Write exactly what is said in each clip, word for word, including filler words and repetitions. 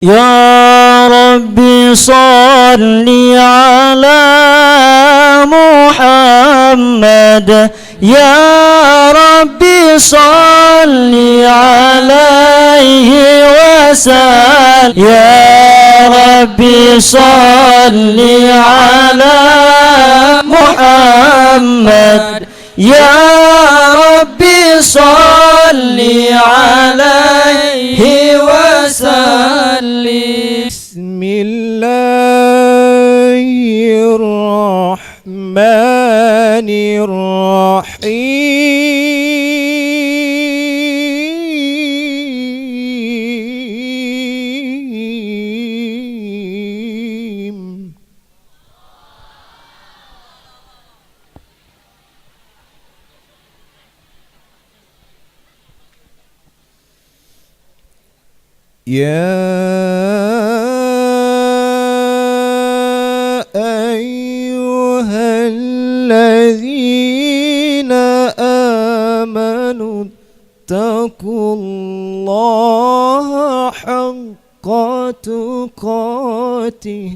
يا رب صل على محمد. يا رب صل عليه وسلم. يا رب صل على محمد. يا رب صل عليه وسلم. بسم الله الرحمن الرحيم. يا أيها الذين آمنوا اتقوا الله حق تقاته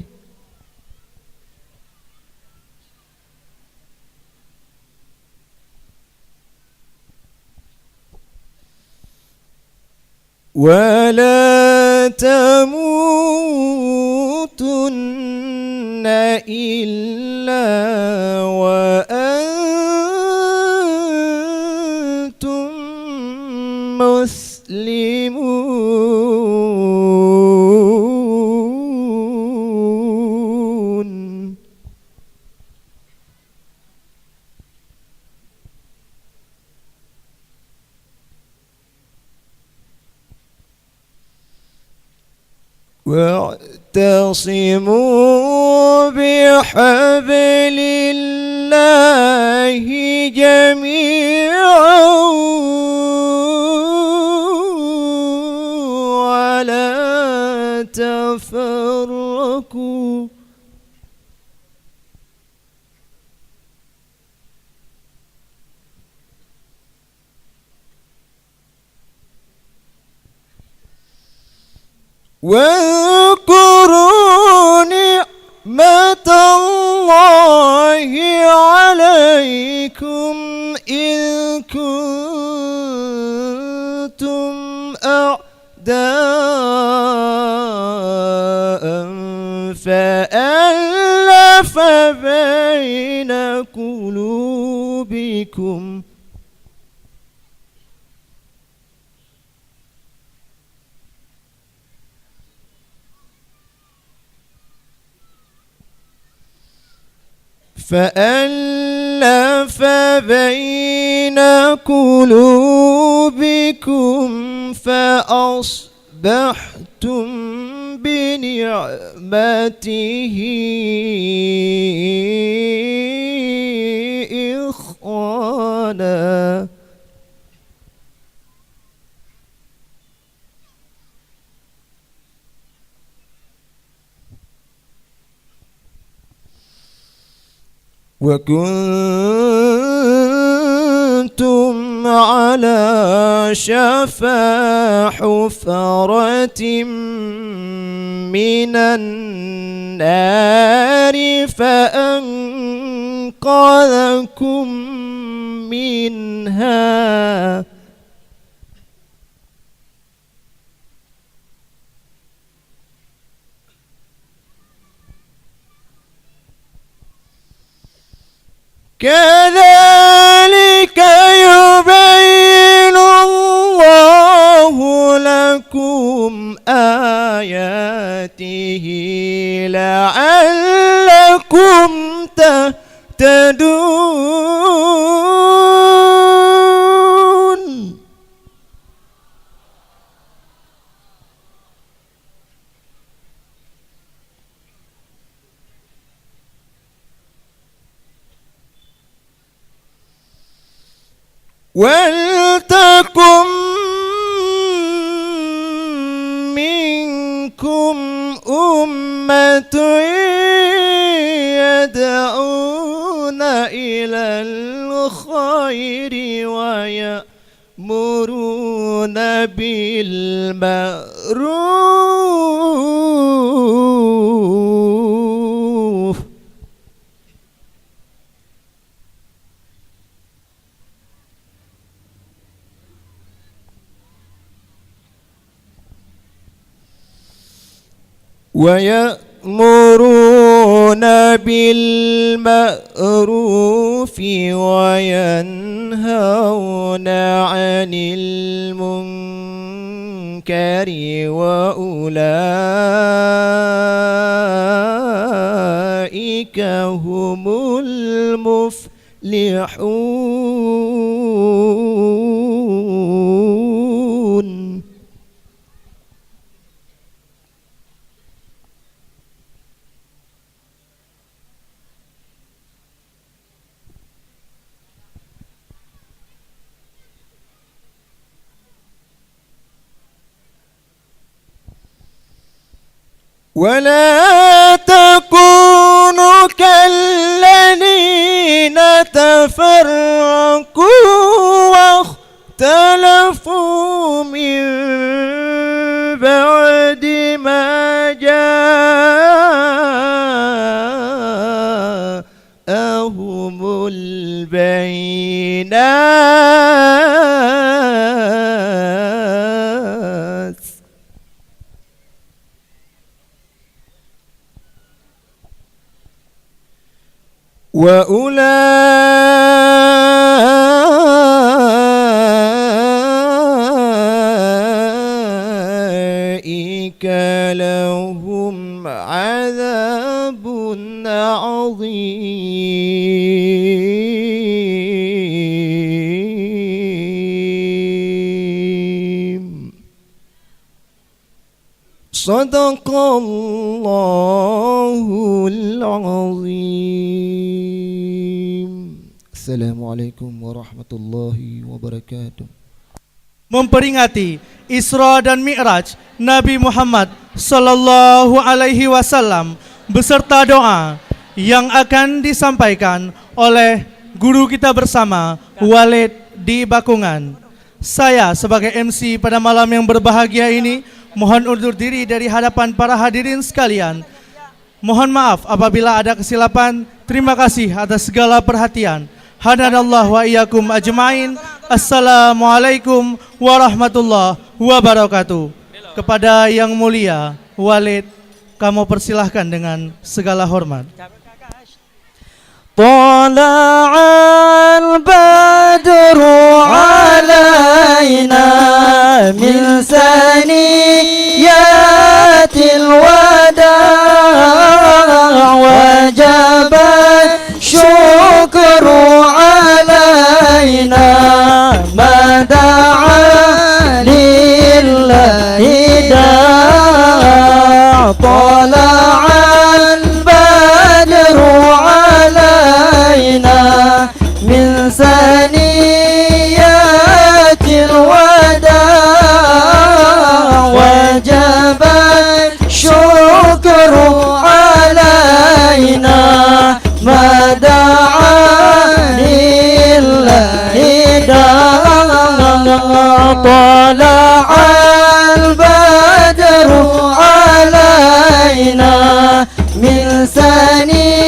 ولا تموتن إلا وأنتم مسلمون. واعتصموا بحبل الله جميعا ولا تفرقوا. واذكروا نعمة الله عليكم إذ كنتم أعداء فألف بين قلوبكم فألف بين قلوبكم فأصبحتم بنعمته إخوانا. وكنتم على شفا حفرة من النار فأنقذكم منها. كذلك يبين الله لكم آياته لعلكم تهتدون. ولتكن منكم أمة يدعون إلى الخير ويأمرون يأمرون بالمعروف ويأمرون بالمعروف وينهون عن المنكر وأولئك هم المفلحون. ولا تكونوا كالذين تفرقوا واختلفوا من بعد ما جاءهم البينات. وأولئك لهم عذاب عظيم. صدق الله العظيم. السلام عليكم ورحمة الله وبركاته. Memperingati Isra dan Mi'raj Nabi Muhammad sallallahu alaihi wasallam, beserta doa yang akan disampaikan oleh guru kita bersama, Walid di Bakungan. Saya sebagai M C pada malam yang berbahagia ini mohon undur diri dari hadapan para hadirin sekalian. Mohon maaf apabila ada kesilapan. Terima kasih atas segala perhatian. Hadanallah wa iyyakum ajmain. Assalamualaikum warahmatullahi wabarakatuh. Kepada Yang Mulia Walid, kamoe persilahkan dengan segala hormat. طلع البدر علينا من ثنيات الوداع وجب الشكر علينا ما دعا لله داع. طلع البدر علينا من ثنيات الوداع وجب الشكر علينا ما دعا لله داع. طلع البدر علينا من ثنيات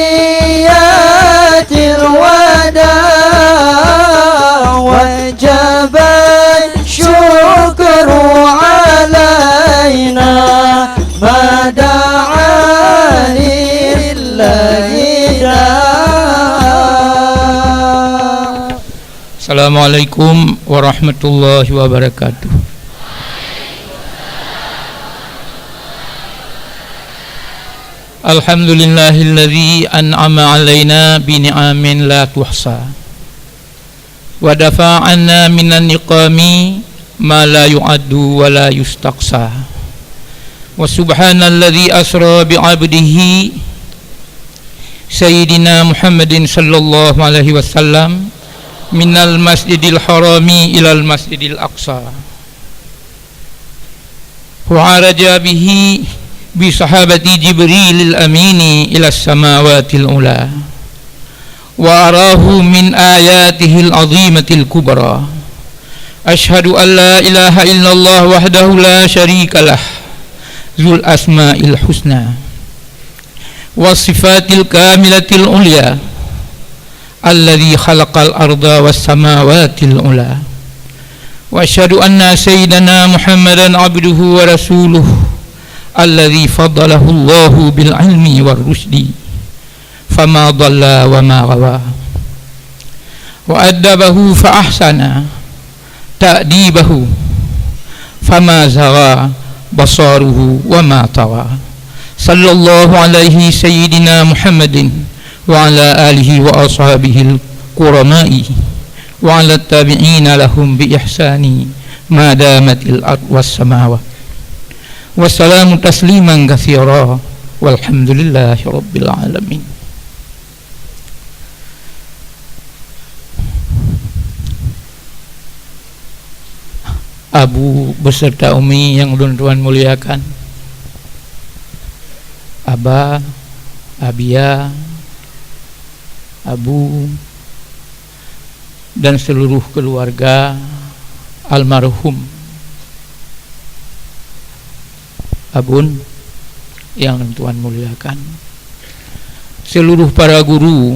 الوداع وجب الشكر علينا ما دعا لله داع. Assalamualaikum warahmatullahi wabarakatuh. Alhamdulillahilladzi an'ama 'alaina bi ni'amin la tuhsa. Wa dafa'a 'anna minan niqami ma la yu'addu wa la yustaqsa. Wa subhanalladzi asra bi 'abdihi sayyidina Muhammadin sallallahu alaihi wasallam minal masjidil harami ilal masjidil aqsa. Wa araja bihi bi sahabati Jibrilil amini ila samawatil ula. Wa arahu min ayatihil azimatil kubra. Asyhadu an la ilaha illallah wahdahu la syarikalah, dzul asmail husna wa sifatil kamilatil ulya, alladzi khalaqal arda was samawatil ula. Wa asyhadu anna sayyidana Muhammadan abduhu wa rasuluh, alladzi faddalahu Allahu bil ilmi war rusydi, fama dhalla wa ma ghawa. Wa addabahu fa ahsana ta'dibahu, fama zagha basaruhu wa ma tagha. Sallallahu alaihi sayyidina Muhammadin wa ala alihi wa ashabihil kurama'i wa ala tabi'ina lahum bi ihsani ma damatil ard was samawat. Wa sallamu tasliman katsira. Walhamdulillahi rabbil alamin. Abu beserta Umi yang ulôn tuan muliakan, Aba, Abia, Abu, dan seluruh keluarga almarhum Abon yang ulôn tuan muliakan, seluruh para guru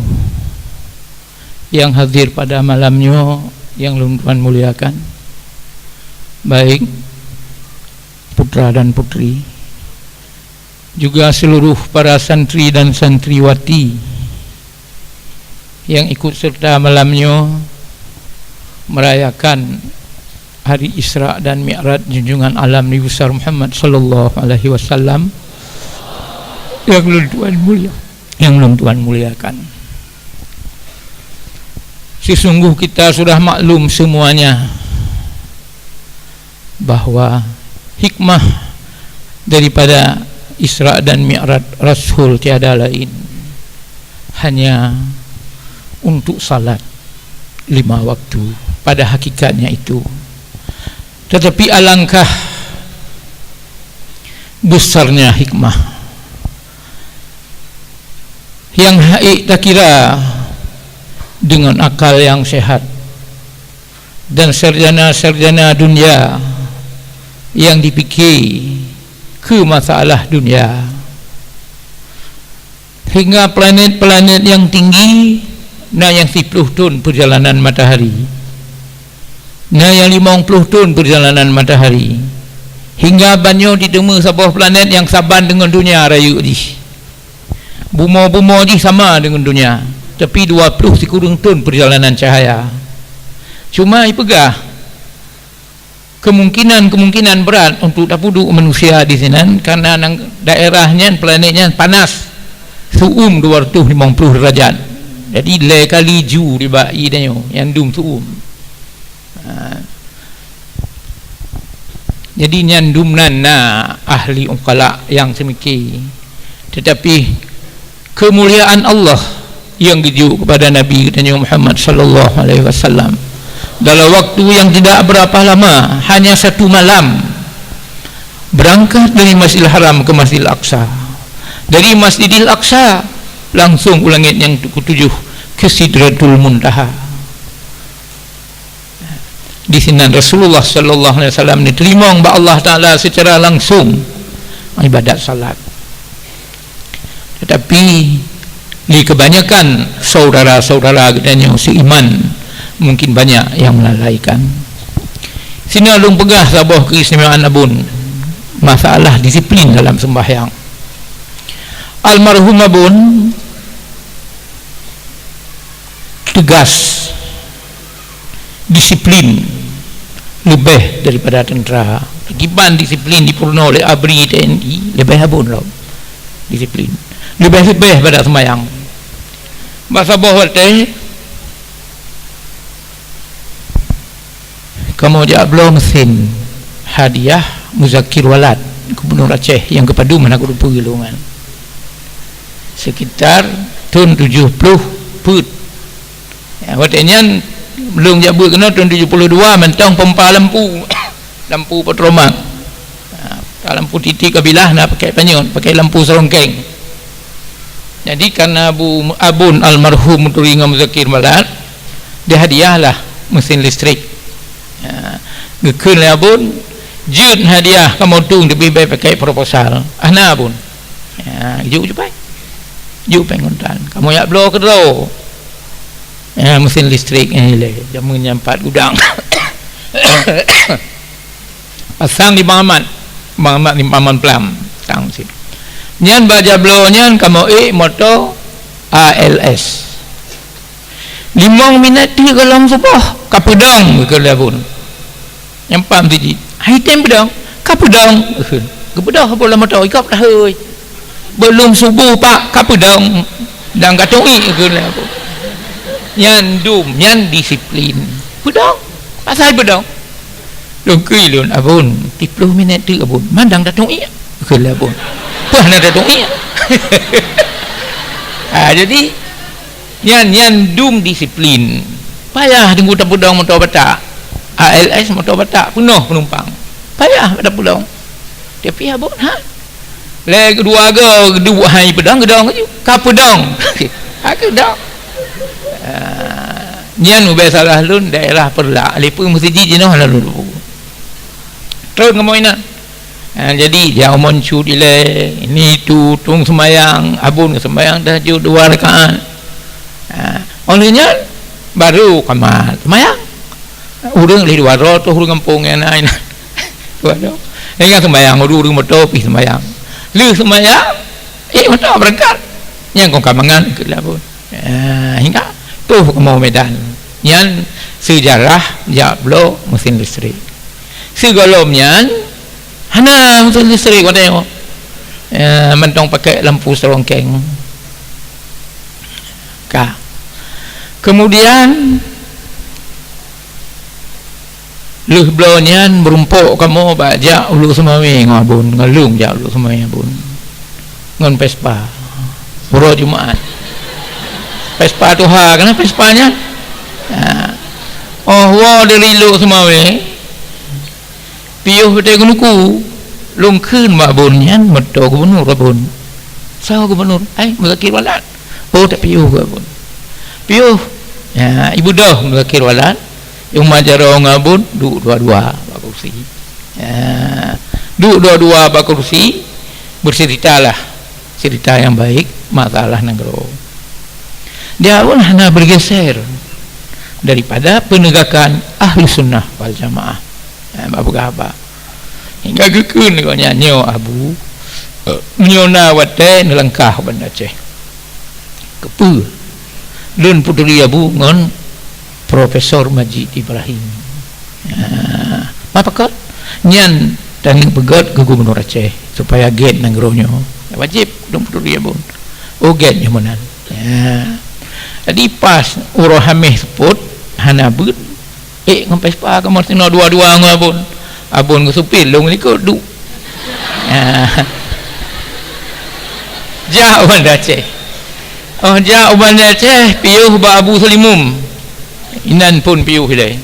yang hadir pada malam nyoe yang ulôn tuan muliakan, baik putra dan putri, juga seluruh para santri dan santriwati yang ikut serta malam nyoe merayakan hari Isra dan Mi'raj junjungan alam Nabi besar Muhammad sallallahu alaihi wasallam yang ulôn tuan mulia, yang ulôn tuan muliakan. Sesungguh kita sudah maklum semuanya bahwa hikmah daripada Isra dan Mi'raj Rasul tiada lain, hanya untuk salat lima waktu pada hakikatnya itu. Tetapi alangkah besarnya hikmah yang haék takira dengan akal yang sehat dan sarjana-sarjana dunia yang dipike keu masalah dunia. Hingga planet-planet nyang tinggi na nyang siplôh thon peurjalanan matahari, na nyang limong plôh thon peurjalanan matahari, hingga ban nyoe jiteumé saboh planet nyang saban deungon donya rayeuk jih. Bumoe-bumoe jih sama deungon donya, tapi dua plôh sikureueng thon peurjalanan cahya. Cuma ipeugah, kemungkinan-kemungkinan brat untuk tapeuduek manusia di sinan, karena nang daerah nyan, planet nyan panas, su'um dua ratus limong plôh derajat. Jadi, lhèe kali ju nibak ie tanyoe nyang dum su'um. Ha. Jadi, nyan dum nan na ahli uqala nyang seumike. Tetapi kemuliaan Allah yang geujok kepada Nabi geutanyoe Muhammad sallallahu alaihi wasallam dalam waktu yang tidak berapa lama, hanya satu malam, berangkat dari Masjidil Haram ke Masjidil Aqsa, dari Masjidil Aqsa langsung u langét nyang ketujuh, ke Sidratul Muntaha. Di sinan Rasulullah sallallahu alaihi wasallam neuteurimong bak Allah Taala secara langsung ibadat salat. Tetapi di kebanyakan saudara-saudara geutanyoe seiman mungkin banyak yang melalaikan. Sinan lôn peugah saboh keistimewaan Abon, masalah disiplin dalam sembahyang. Almarhum Abon tegas, disiplin leubeh daripada tentara. Kiban disiplin dipeurunoe lé ABRI, T N I, leubeh Abon lom disiplin. Leubeh-leubeh pada seumayang. Bak saboh watèe, kamoe jak bloe meusén hadiah Muzakir Walad, Gubernur Aceh nyang geupadum hana kuteupeu lôn nyan. Sekitar thon tujoh ploh peuet. Ya, watèe nyan lôn jak beuet keunoe thon tujoh puluh dua mantong pompa lampu. Lampu petromak. Ha, lampu titik kabilah na pakai panyöt, pakai lampu serongkeng. Jadi, karena Abu, Abon almarhum meuturi ngon Muzakir Walad, dihadiahlah mesin listrik. Ya, Geukheun lé Abon, "Jeuet hadiah kamoe tueng teubiet bèk pakai proposal." "Hana, Abon." Ya, jok jupai. Jok péng kontan. "Kamoe jak bloe keudroe." Ya, mesin listrik, eh, lé. Jameun nyan pat gudang. Pasang di Bang Amat. Bang Amat di Paman Plam. Tang sit. Nyan bak jak bloe nyan kamoe ék moto A L S. Limong minèt teuk gohlom suboh, ka peudong, geukheun lé Abon. Nyang pam teuji, "Hai tem peudong?" "Ka peudong," geukheun. Geubeudôh Abon lam moto, "Ikôt dah, hôi. Beulom suboh, Pak, ka peudong. Dan ka tueng iek," geukheun lé Abon. Nyan dum, nyan disiplin. Peudong. Asai peudong. Lôn kheun lôn, "Abon, tiplôh minèt teuk, Abon. Mandang ka tueng iek," geukheun lé Abon. Peue hana ka tueng iek? Ah, jadi, Nyan, nyan dum disiplin. Payah teungku tapeudong moto Batak. A L S moto Batak, peunoh penumpang. Payah tapeudong. Tapi Abon, ha? Lé dua go geuduek hai peudong, geudong laju. Ka peudong. Ha, geudong. Ah, nyan ubé salah lôn daerah Peureulak. Lé peue meuseujid jinoe lalu. Trôn kamoe inan. Ha, jadi, jak u Mon Cut ilèe, ini tu, tueng seumayang, Abon geuseumayang tahajud dua rakaat. Ha, óh lheueh nyan, baru ka mat seumayang. Ureueng lheueh dua droe toh ureueng gampông nyang na inan. Dua droe. Ingat seumayang, ureueng, ureueng moto pih seumayang. Lheueh seumayang, ék moto beurangkat. Nyan kon ka mangat keu Abon. Ah, hingga toh kamoe Medan. Nyan seujarah jak bloe mesin listrik. Sigohlom nyan hana mesin listrik watèe nyoe. Eh, mantong pakèk lampu seurongkeng. Ka. Kemudian, lheueh bloe nyan meurumpok kamoe bak jak u Lhokseumawe ngon Abon, ngon lôn jak u Lhokseumawe Abon. Ngon Vespa. Uroe Jumat. Vespa tuha, kana Vespa nyan. Ha. Óh woe dari Lhokseumawe, piôh watèe keuneuk u, lôn kheun bak Abon nyan, moto gubunur Abon. Soe gubunur? Ai, Muzakir Walad. Oh, tapiôh keu Abon. Piôh. Ya, ibeudôh Muzakir Walad. Uma jaroe ngon Abon, duek dua-dua bak kursi. Ya, duek dua-dua bak kursi, berceritalah cerita yang baik, masalah nanggroe. Di Abon hana bergeser daripada penegakan Ahlussunnah wal Jamaah. Eh, bak peugah haba. Hingga geukheun gobnyan, "Nyoe Abu, eh, meunyoe na watèe neulangkah u Banda Aceh." "Keupeue?" "Lôn peuturi Abu ngon Profesor Majid Ibrahim." "Ah, ma pakon?" "Nyan tanyoe peugöt keu Gubunur Aceh supaya gèt nanggroe nyoe." "Wajéb lôn peuturi Abu." "Oh, gèt nyoe meunan." Ya. Jadi pas uroe Hamèh seupôt, hana beuet, ék ngon Vespa kamoe sinoe dua-dua ngon Abon. Abon geusupil, lôn likot duek. Ya. Jak u Banda Aceh. Oh, jak u Banda Aceh, piôh bak Abu Selimum. Inan phôn piôh ilèe.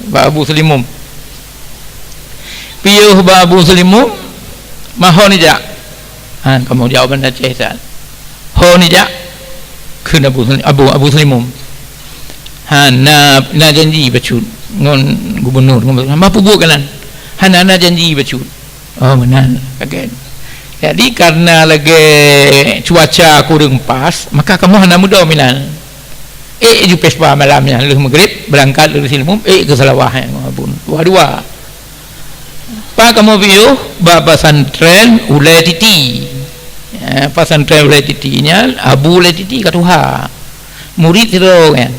Bak Abu Selimum. Piôh bak Abu Selimum, "Ma ho neujak?" "Han, kamoe jak u Banda Aceh, Ustaz." "Ho neujak?" kheun Abu Sel-, Abu, Abu Selimum. "Han, na, na janji bacut ngon gubunur, ngon, ma peubuet keunan?" "Hana na janji bacut." Oh, meunan, ka gèt. Jadi, karena lagèe cuaca kureueng pas, maka kamoe hana mudom inan. Ék ju Vespa malam nyan, lheueh Maghrib, beurangkat lheueh Selimum, ék keu Seulawah nyan ngon Abon. Dua-dua. Pat kamoe piôh, bak pesantren Ulèe Titi. Ya, pesantren Ulèe Titi nyan, Abu Ulèe Titi ka tuha. Murit sidroe nyan.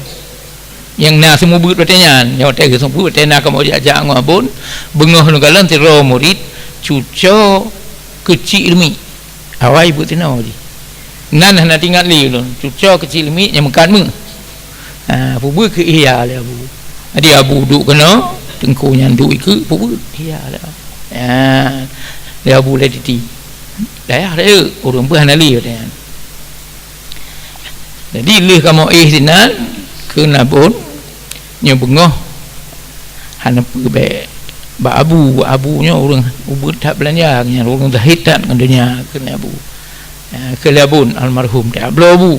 Nyang na seumeubeuet watèe nyan, nyang watèe geuseumeubeuet watèe na kamoe jak-jak ngon Abon, beungoh lôn kalon sidroe murit, cuco keuchik leumiek. Awai beuet sinoe jih. Nan hana teuingat lé ulôn, cuco keuchik leumiek nyang meukat méuh. Ha, peubeuet keu Ihya lé Abu. Jadi Abu duek keunoe, teungku nyan duek ikeue, peubeuet Ihya lé Abu. Ha, lé Abu Ulèe Titi. Dayah rayeuk, ureueng beuh hana lé watèe nyan. Jadi lheueh kamoe éh sinan kheun Abon, nyoe beungoh hana peue bèk bak Abu, Abu nyoe ureueng ubeut that beulanja, nyan ureueng zahid that ngon donya, kheun Abu. Ya, kheun lé Abon almarhum, "Tabloe Abu."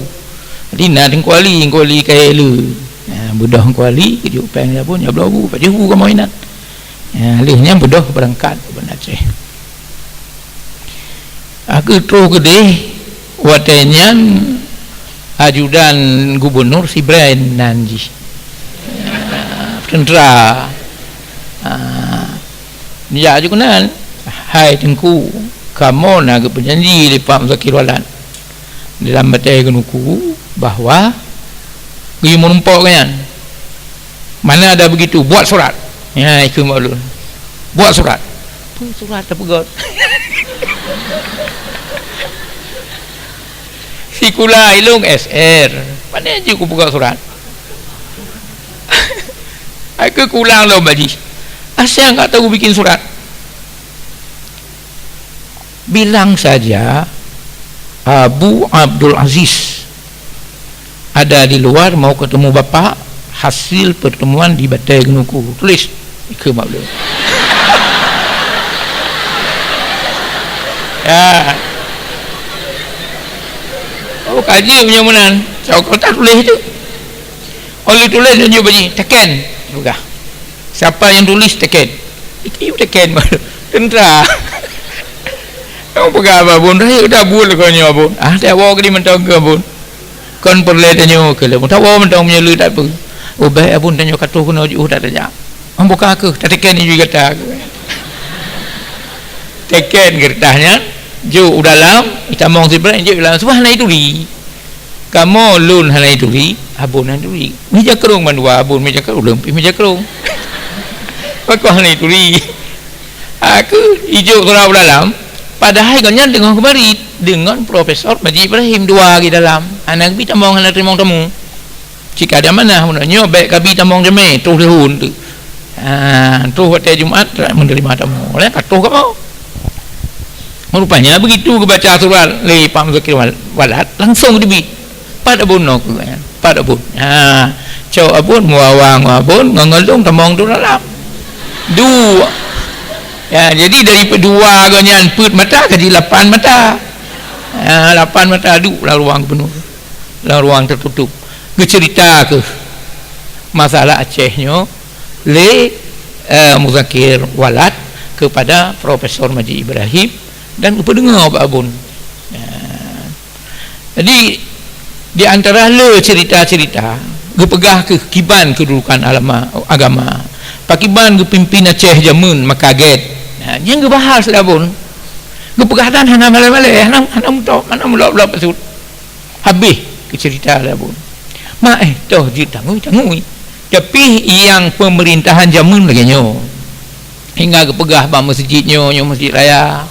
Jadi na Teungku Ali, Teungku Ali kayèe le. Ya, beudôh Teungku Ali, geujok pèng lé Abon, "Tabloe Abu, pajoh Bu kamoe inan." Ya, lheueh nyan beudôh beurangkat u Banda Aceh. Aku troh keudeh, watée nyan ajudan gubunur Sibren nan jih. Teuntra. Ah, jak ju keunan, "Hai Teungku, kamoe na geupeujanji lé Pak Muzakir Walad dalam batée geunuku bahwa geuyue meurumpok nyan. Mana ada begitu, buat surat." Ya, ikheun bak ulôn. "Buat surat." Peue surat tapeugét? Sikula ilôn S R. Pane jeuet kupeugét surat? Aku kulang lom baji. Asai ka tahu bikin surat. Bilang saja Abu Abdul Aziz ada di luar mau ketemu Bapak, hasil pertemuan di Batée Geunuku. Tulis. Ikheun bak ulôn. Ya. Oh, ka jeuet meunyoe meunan. Cok kertas tuléh tu. Oh, lheueh tuléh tunjuk bak jih, teken. Peugah. Siapa yang tulis, teken. Itu teken baru. Teuntra. Kamu peugah bak Abon, "Rayeuk dah buet lé kau nyoe, Abon." Ah, tak bawa ke di mantong ke, Abon. Kon peureulée tanyoe keu lé. Tawoe mantong meunyoe le that peue. Oh, bék Abon, tanyoe ka troh keunoe jiôh that tajak. Ambo ka keuh, tateken ju gata. Teken keureutah nyan, jok u dalam, itamong sibrek, jok u dalam. Sebab hana ituri. Kamoe lôn hana ituri, Abon hana ituri. Meujakrong mandua, Abon meujakrong, ulôn pih meujakrong. Pakon hana ituri. Aku ijok surah u dalam, padahai gobnyan teungoh geumarit deungon Profesor Majid Ibrahim, dua di dalam. Hana geubri tamong, hana teurimong tamu. Cit ka ada manah, nyoe bék kabi tamong jamé, troh lheueh thôn tu. Ha, troh watée Jumat, meuneurimong tamu. Oleh ka troh kamoe. Rupanya begitu geubaca surat lé Pak Muzakir Wal-, Walad, langsong geuteubiet. Pat Abon nyoe keuh, ya. Pat Abon. Ha, cok Abon, muawang Abon, ngon ngeulong tamong tu dalam. Dua. Ya, jadi dari dua gobnyan peuet mata ka jeuet lapan mata. Ha, lapan mata duek lam ruang gubunur. Lam ruang tertutup. Geuceurita keuh masalah Aceh nyoe lé, eh, Muzakir Walad kepada Profesor Majid Ibrahim dan geupeudeungoe bak Abon. Ya. Jadi, di antara le cerita-cerita, geupeugah keuh kiban keududukan alama-, agama, pakiban geupimpin Aceh jameun maka gét. Nah, nyang geubahas lé Abon. Geupeugah dan hana malée-malée, hana, hana mutok, hana mulok-lok bacut. Habéh geucerita lé Abon. Ma éh, toh jeuet tangui-tangui. Tapi nyang peumeurintahan jameun lagée nyoe. Hingga geupeugah bak meuseujid nyoe, nyoe meuseujid raya.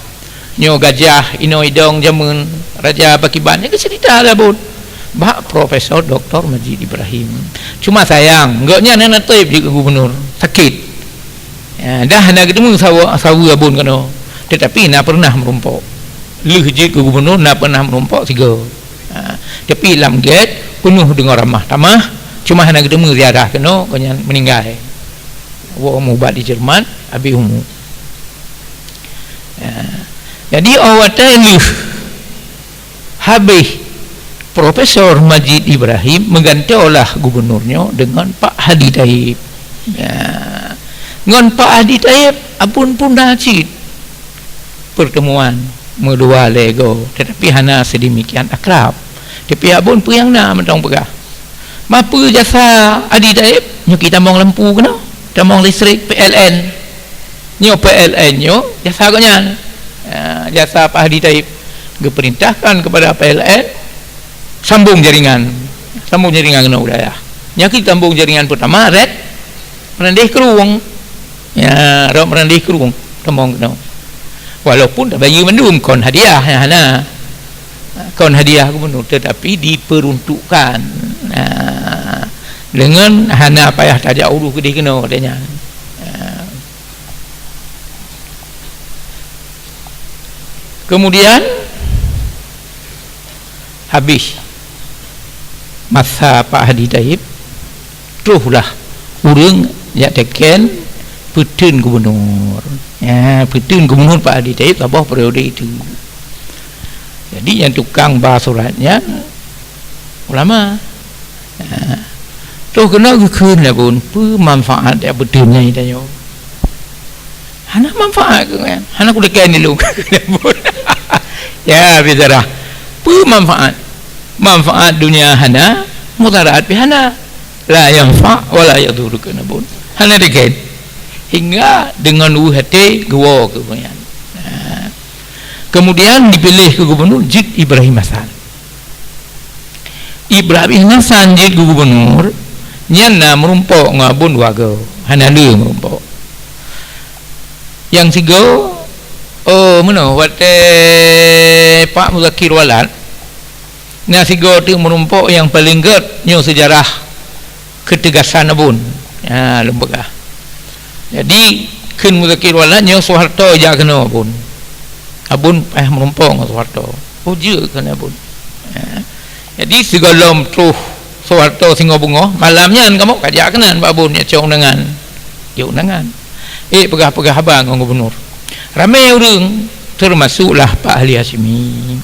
Nyoe gajah inoe idong jameun raja pakiban, nyan geuceurita lé Abon bak Profesor Doktor Majid Ibrahim. Cuma sayang, gobnyan hana treb jeuet keu gubunur, sakét. Ya, dah hana geuteumé sawa-, saweue Abon keunoe, teutapi na peureunah meurumpok. Lheueh jeuet keu gubunur na peureunah meurumpok sigoe. Ha, tapi lam gét peunoh deungon ramah tamah, cuma hana geuteumé ziarah keunoe, gobnyan meuninggai. Woe mubat di Jerman, habéh umu. Ya. Jadi, óh watée lheueh habéh Profesor Majid Ibrahim, meugantoe lah gubunur nyoe deungon Pak Hadi Thaib. Ya. Ngon Pak Hadi Thaib, Abon pun na cit pertemuan meudua lhée goe, teutapi hana seudemikian akrab. Tapi Abon peue nyang na mantong peugah. Ma peue jasa Hadi Thaib, nyoe ki tamong lampu keunoe, tamong listrik P L N. Nyoe P L N nyoe jasa gobnyan. Ah, jasa Pak Hadi Thaib geupeurintahkan kepada P L N sambong jaringan, sambong jaringan keunoe u dayah. Nyoe ki sambong jaringan peutama rot Meurandeh Krueng. Ya, rot Meurandeh Krueng tamong keunoe. Walaupun tabayeue mandum kon hadiah, ya, hana. Kon hadiah gubunur, tetapi diperuntukkan. Nah, deungon hana payah tajak u dayah keudeh keunoe, katanya. Nah. Kemudian, habéh masa Pak Hadi Thaib, troh lah ureuëng jak teken peuteun gubunur. Ya, peuteun gubunur Pak Hadi Thaib saboh periode itu. Jadi, nyang tukang ba surat nyan ulama. Ya. Troh keunoe geukheun lé Abon, peue manfaat jak peuteun nyan tanyoe? Hana manfaat keu nyan. Hana kudakén lé lôn. Ya, bicara. Peue manfaat? Manfaat dunia hana, mudarat pih hana. La yanfa wa la yadhur keu Abon. Hana dakén. Hingga deungon weueh até geuwoe keu nyan. Ha. Kemudian dipiléh keu gubunur jeuet Ibrahim Hasan. Ibrahim Hasan jeuet keu gubunur, nyan na meurumpok ngon Abon dua goe, hana le meurumpok. Nyang sigoe, oh, meunoe, watée Pak Muzakir Walad, na sigoe teuk meurumpok nyang paleng gét nyoe seujarah keutegasan Abon. Ha, lôn peugah. Jadi, kheun Muzakir Walad nyoe Soeharto jak keunoe Abon. Abon payah meurumpok ngon Soeharto. Oh, jeuet keunan Abon. Ha. Jadi, sigohlom troh Soeharto singoh beungoh, malam nyan kamoe ka jak keunan bak Abon jak cok undangan. Cok undangan. Eh, peugah-peugah haba ngon gubunur. Ramé ureuëng, teumasuklah Pak Ali Hasyimi.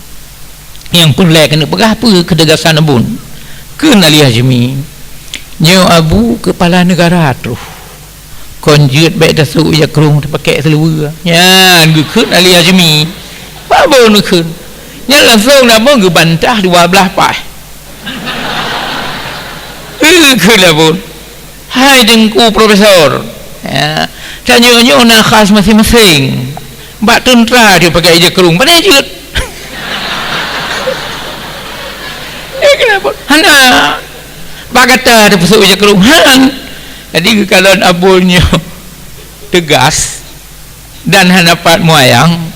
Nyang peureulée keuneuk peugah peue keutegasan Abon. Kheun Ali Hasyimi, "Nyoe Abu keupala neugara troh. Kon jeuet bék tasôk ija krông tapakék siluweue." Nyan geukheun Ali Hasyimi. Abon geukheun. Nyan langsong Abon geubantah dua blaih paih. Geukheun Abon. Hai Teungku Profesor, ya, tanyoe nyoe na khas maséng-maséng. Bak teuntra tapakék ija krông, pane jeuet. Eh, kenapa? Hana. Bak gata tapasôk ija krông, han. Jadi, geukalon Abon nyoe teugas. Dan hana pat meuyang,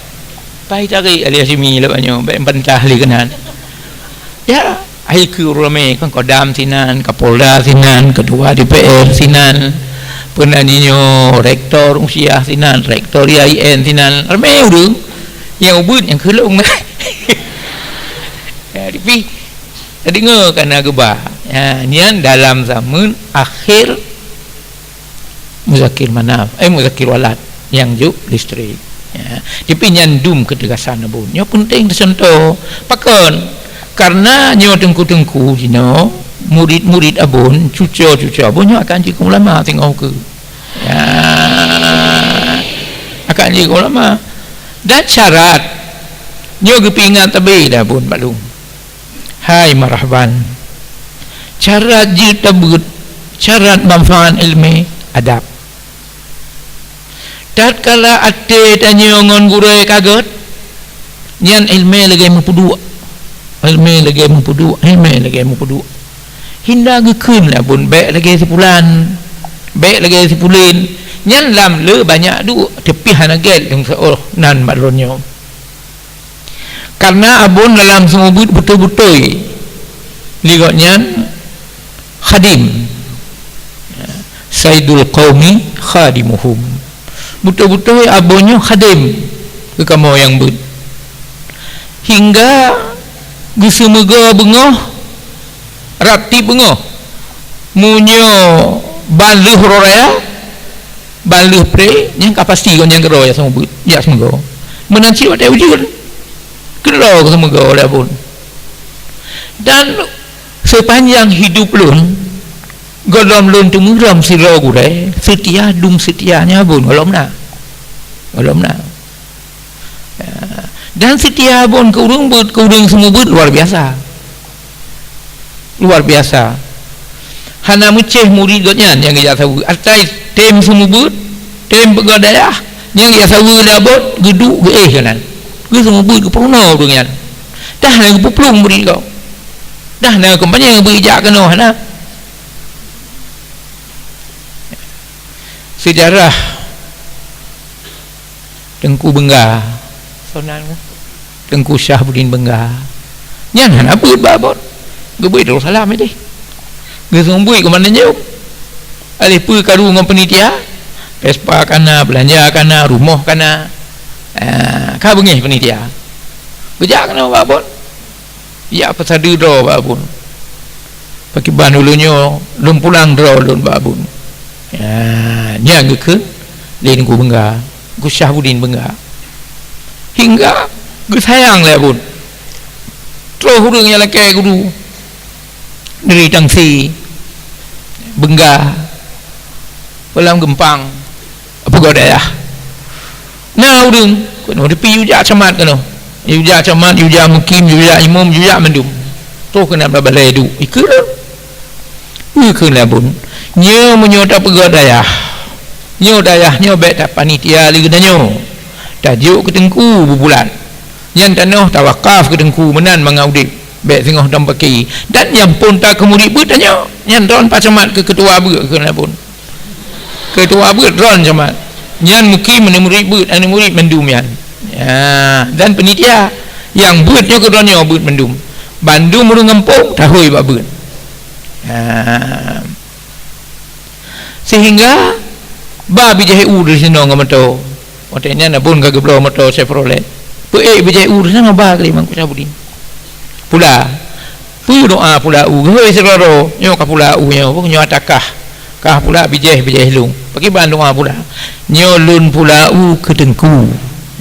pai tarék Ali Hasyimi lagée nyoe, bék bantah lé keunan. Ya, hai keu ureuëng ramé kan, Kodam sinan, Kapolda sinan, Ketua D P R sinan, peue nan jih nyoe, Rektor Unsyiah sinan, Rektor I A I N sinan, ramé ureuëng nyang ubit nyang keu lôn. Ya, tapi tadeungoe kana geuba. Ya, nyan dalam zaman akhir Muzakir Manaf, eh, Muzakir Walad nyang jok listrik. Ya. Tapi nyan dum keutegasan Abon. Nyoe peunteng teucuntoh. Pakon? Karena nyoe teungku-teungku jinoe, murid-murid Abon, cuco-cuco Abon nyoe akan jeuet keu ulama singoh ukeue. Ya. Akan jeuet keu ulama. Dan syarat nyoe geupeuingat tabe lé Abon bak lôn. Hai marhaban. Syarat jeuet tabeuet, syarat manfaat iéleumé, adab. Tatkala até tanyoe ngon gurée ka gét, nyan iéleumé lagée meupeuduek. Iéleumé lagée meupeuduek, iéleumé lagée meupeuduek. Hinda geukheun lé Abon bék lagée si pulan, bék lagée si pulen. Nyan lam le banyak duek, tapi hana gét lôn seuôh nan bak droeneuh. Karena Abon dalam seumeubeuet beutôi-beutôi, lé gobnyan khadim. Sayyidul qaumi khadimuhum. Beutôi-beutôi Abon nyoe khadim keu kamoe nyang beuet. Hingga geuseumeugoe beungoh, rab tieb beungoh. Meunyoe ban lheueh uroe raya, ban lheueh pré, nyan ka pasti gobnyan keudroe jak seumeubeuet, jak seumeubeuet. Meunan cit watée ujeuen, keudroe geuseumeubeuet lé Abon. Dan seupanjang hidup lôn, gohlom lôn teumeurom sidroe gurée, seutia, dum seutia nyan Abon gohlom na. Gohlom na. Ya. Dan seutia Abon keu ureuëng beuet, keu ureuëng seumeubeuet luar biasa. Luar biasa. Hana meucéh murit gobnyan nyang geujak saweue. Asai tem seumeubeuet, tem peugah dayah, nyang geujak saweue lé Abon, geuduek geuéh keunan. Geuseumeubeuet geupeurunoe ureuëng nyan. Dah na geupeuplueng murit gob. Dah na kampanye beuijak keunoe hana. Seujarah Teungku Beungga. Soe nan kah? Teungku Syahbudin Beungga. Nyan hana beuet bak Abon. Geubeuet Darussalam ideh. Geuseumeubeuet keumanö jeuem. Aleh peue karu ngon peunitia, Vespa kana, beulanja kana, rumoh kana. Ah, ka beungéh peunitia. Geujak keunoe bak Abon. Jak peusadeue droe bak Abon. Pakriban ulôn nyoe, lôn pulang droe lôn bak Abon. Ya, nyan geukheun lé Teungku Beungga, Teungku Syahbudin Beungga. Hingga geusayang lé Abon. Troh ureuëng nyang lakée guru, dari Tangsi, Beungga, Balang Geumpang, peugah dayah. Na ureuëng keunoe, tapi yue jak camat keunoe. Yue jak camat, yue jak mukim, yue jak imum, yue jak mandum. Toh keunan bak balai duek. Ikeu lôn. Ikeu lôn bun. Nyoe meunyoe tapeugöt dayah. Nyoe dayah nyoe bék tapanitia lé geutanyoe. Tajok keu teungku bubulat. Nyan tanoh tawakaf keu teungku meunan mangat udeb. Bék singoh dom paki. Dan nyang phon takeu murit beuet tanyoe. Nyan droen pacamat keu keutua beuet keu lôn bun. Keutua beuet droen camat. Nyan mukim aneuk murit beuet, aneuk murit mandum nyan. Ya, dan panitia nyang beuet nyoe keudroe nyoe beuet mandum. Bandum ureuëng gampông tahôi bak beuet. Ya. Sehingga ba bijéh u di sinoe ngon moto. Watée nyan na bun ka geubloe moto Chevrolet. Peuék bijéh u di sinoe ba kali Mangku Syabudin. Pula. Peue doá pula u geuhôi sidroe-droe, nyoe ka pula u nyoe, nyoe ata kah. Kah pula bijéh, bijéh lôn. Pakriban doá pula. Nyoe lôn pula u keu teungku.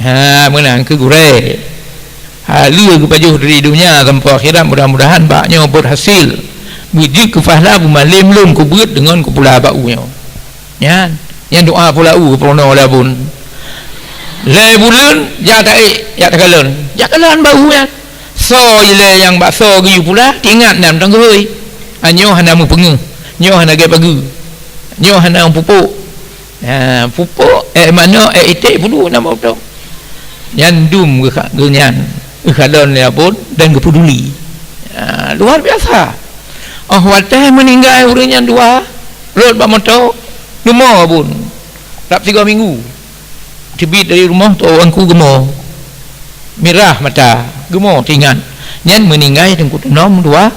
Ha, meunan keu gurée. Ha, lheueh geupajoh dari donya sampoe akhirat, mudah-mudahan bak nyoe berhasil. Beujeuet keu pahala beumalém lôn keubeuet deungon keupula bak u nyoe. Nyan, nyan doá pula u peurunoe lé bun. Lhée buleuen, jak taék, jak takalon. Jak kalon bak u nyan. Soe ilée nyang bak soe geuyue pula, teuingat nan mantong geuhôi. Ah, nyoe hana meupeungeuh, nyoe hana gét bageue, nyoe hana pupuk. Ah, pupuk, ék manök, ék iték, peuduek nan bak mantong. Nyan dum geuka-, geunyan, geukalon lé abon dan geupeuduli. Ah, luar biasa. Oh watée meuninggai ureuëng nyan dua, rot bak moto, leumo abon. Rab sigoe minggu. Teubiet dari rumoh, teu'oh angku geumo. Mirah mata, geumo teuingat. Nyan meuninggai Teungku Teunom dua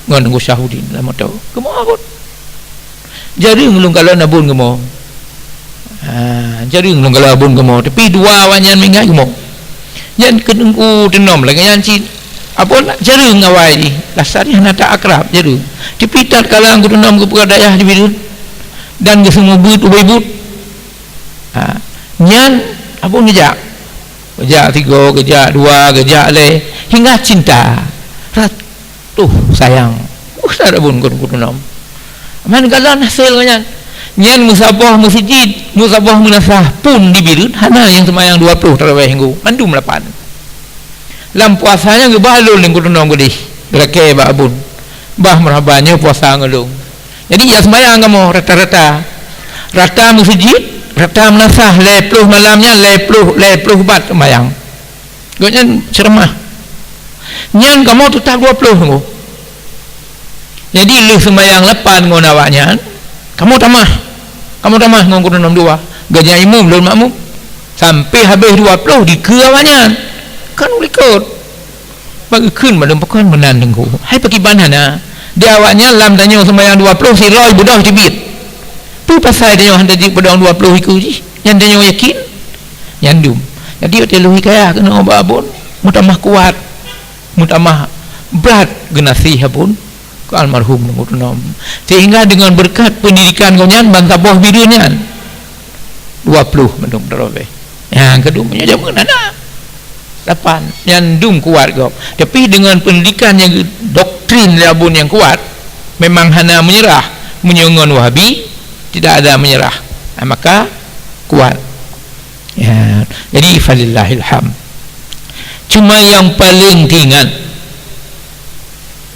ngon Teungku Syahudin lam moto. Geumo abon. Jareueng lôn kalon abon geumo. Ha, jareueng lôn kalon abon geumo. Tapi dua awaknyan meuninggai geumo. Nyan keu Teungku Teunom lagée nyan cit. Abon jareueng awai jih. Rasa jih hana that akrab, jareueng. Tapi tatkala Teungku Teunom geupeugah dayah di Bireuen dan geuseumeubeuet ubé buet. Ha, nyan abon geujak. Geujak sigoe, geujak dua, geujak lhée, hingga cinta. Rat-, tuh sayang. Uh, that abon kon kutunam. Man galon hasé ngon nyan. Nyan meusaboh meuseujid, meusaboh meunasah pun di Bireuen, hana nyang seumayang dua ploh tarawéh minggu, mandum lapan. Lam puasa nyan geuba lôn lé kutunam geudeh, geulakée bak abon. Bah meurhaba nyoe puasa ngon lôn. Jadi, ya seumayang kamoe rata-rata. Rata meuseujid, rata meunasah, lhée ploh malam nyan, lhée ploh, lhée ploh ubat seumayang. Gobnyan ceuramah. Nyan kamoe teutab dua ploh teungku. Jadi, lheueh seumayang lapan ngon awaknyan, kamoe tamah. Kamoe tamah ngon gurée nomor dua. Gobnyan imum, lôn makmum. Sampai habéh dua ploh dikeue awaknyan. Kan u likot. Bak geukheun bandum pakon meunan teungku. Hai pakriban hana. Di awaknyan lam tanyoe seumayang dua ploh sidroe beudôh teubiet. Peue pasai tanyoe hana jeuet beudôh dua ploh dikeue jih? Nyan tanyoe yakin? Nyan dum. Jadi watée lôn hikayah keunoe bak abon, meutamah kuat, meutamah brat geunaséh abon keu almarhum Teungku Teunom. Sehingga deungon beureukat peundidikan gobnyan bansaboh Bireuen nyan. Dua ploh mandum tarawéh. Nyang keudua meunyoe jameun hana. Lapan, nyan dum kuat gob. Tapi deungon peundidikan nyang geu-, doktrin lé abon nyang kuat, memang hana meunyeurah. Meunyoe ngon Wahabi, tidak ada meunyeurah. Nah, maka kuat. Ya, jadi falillahil hamd. Cuma nyang paleng teuingat,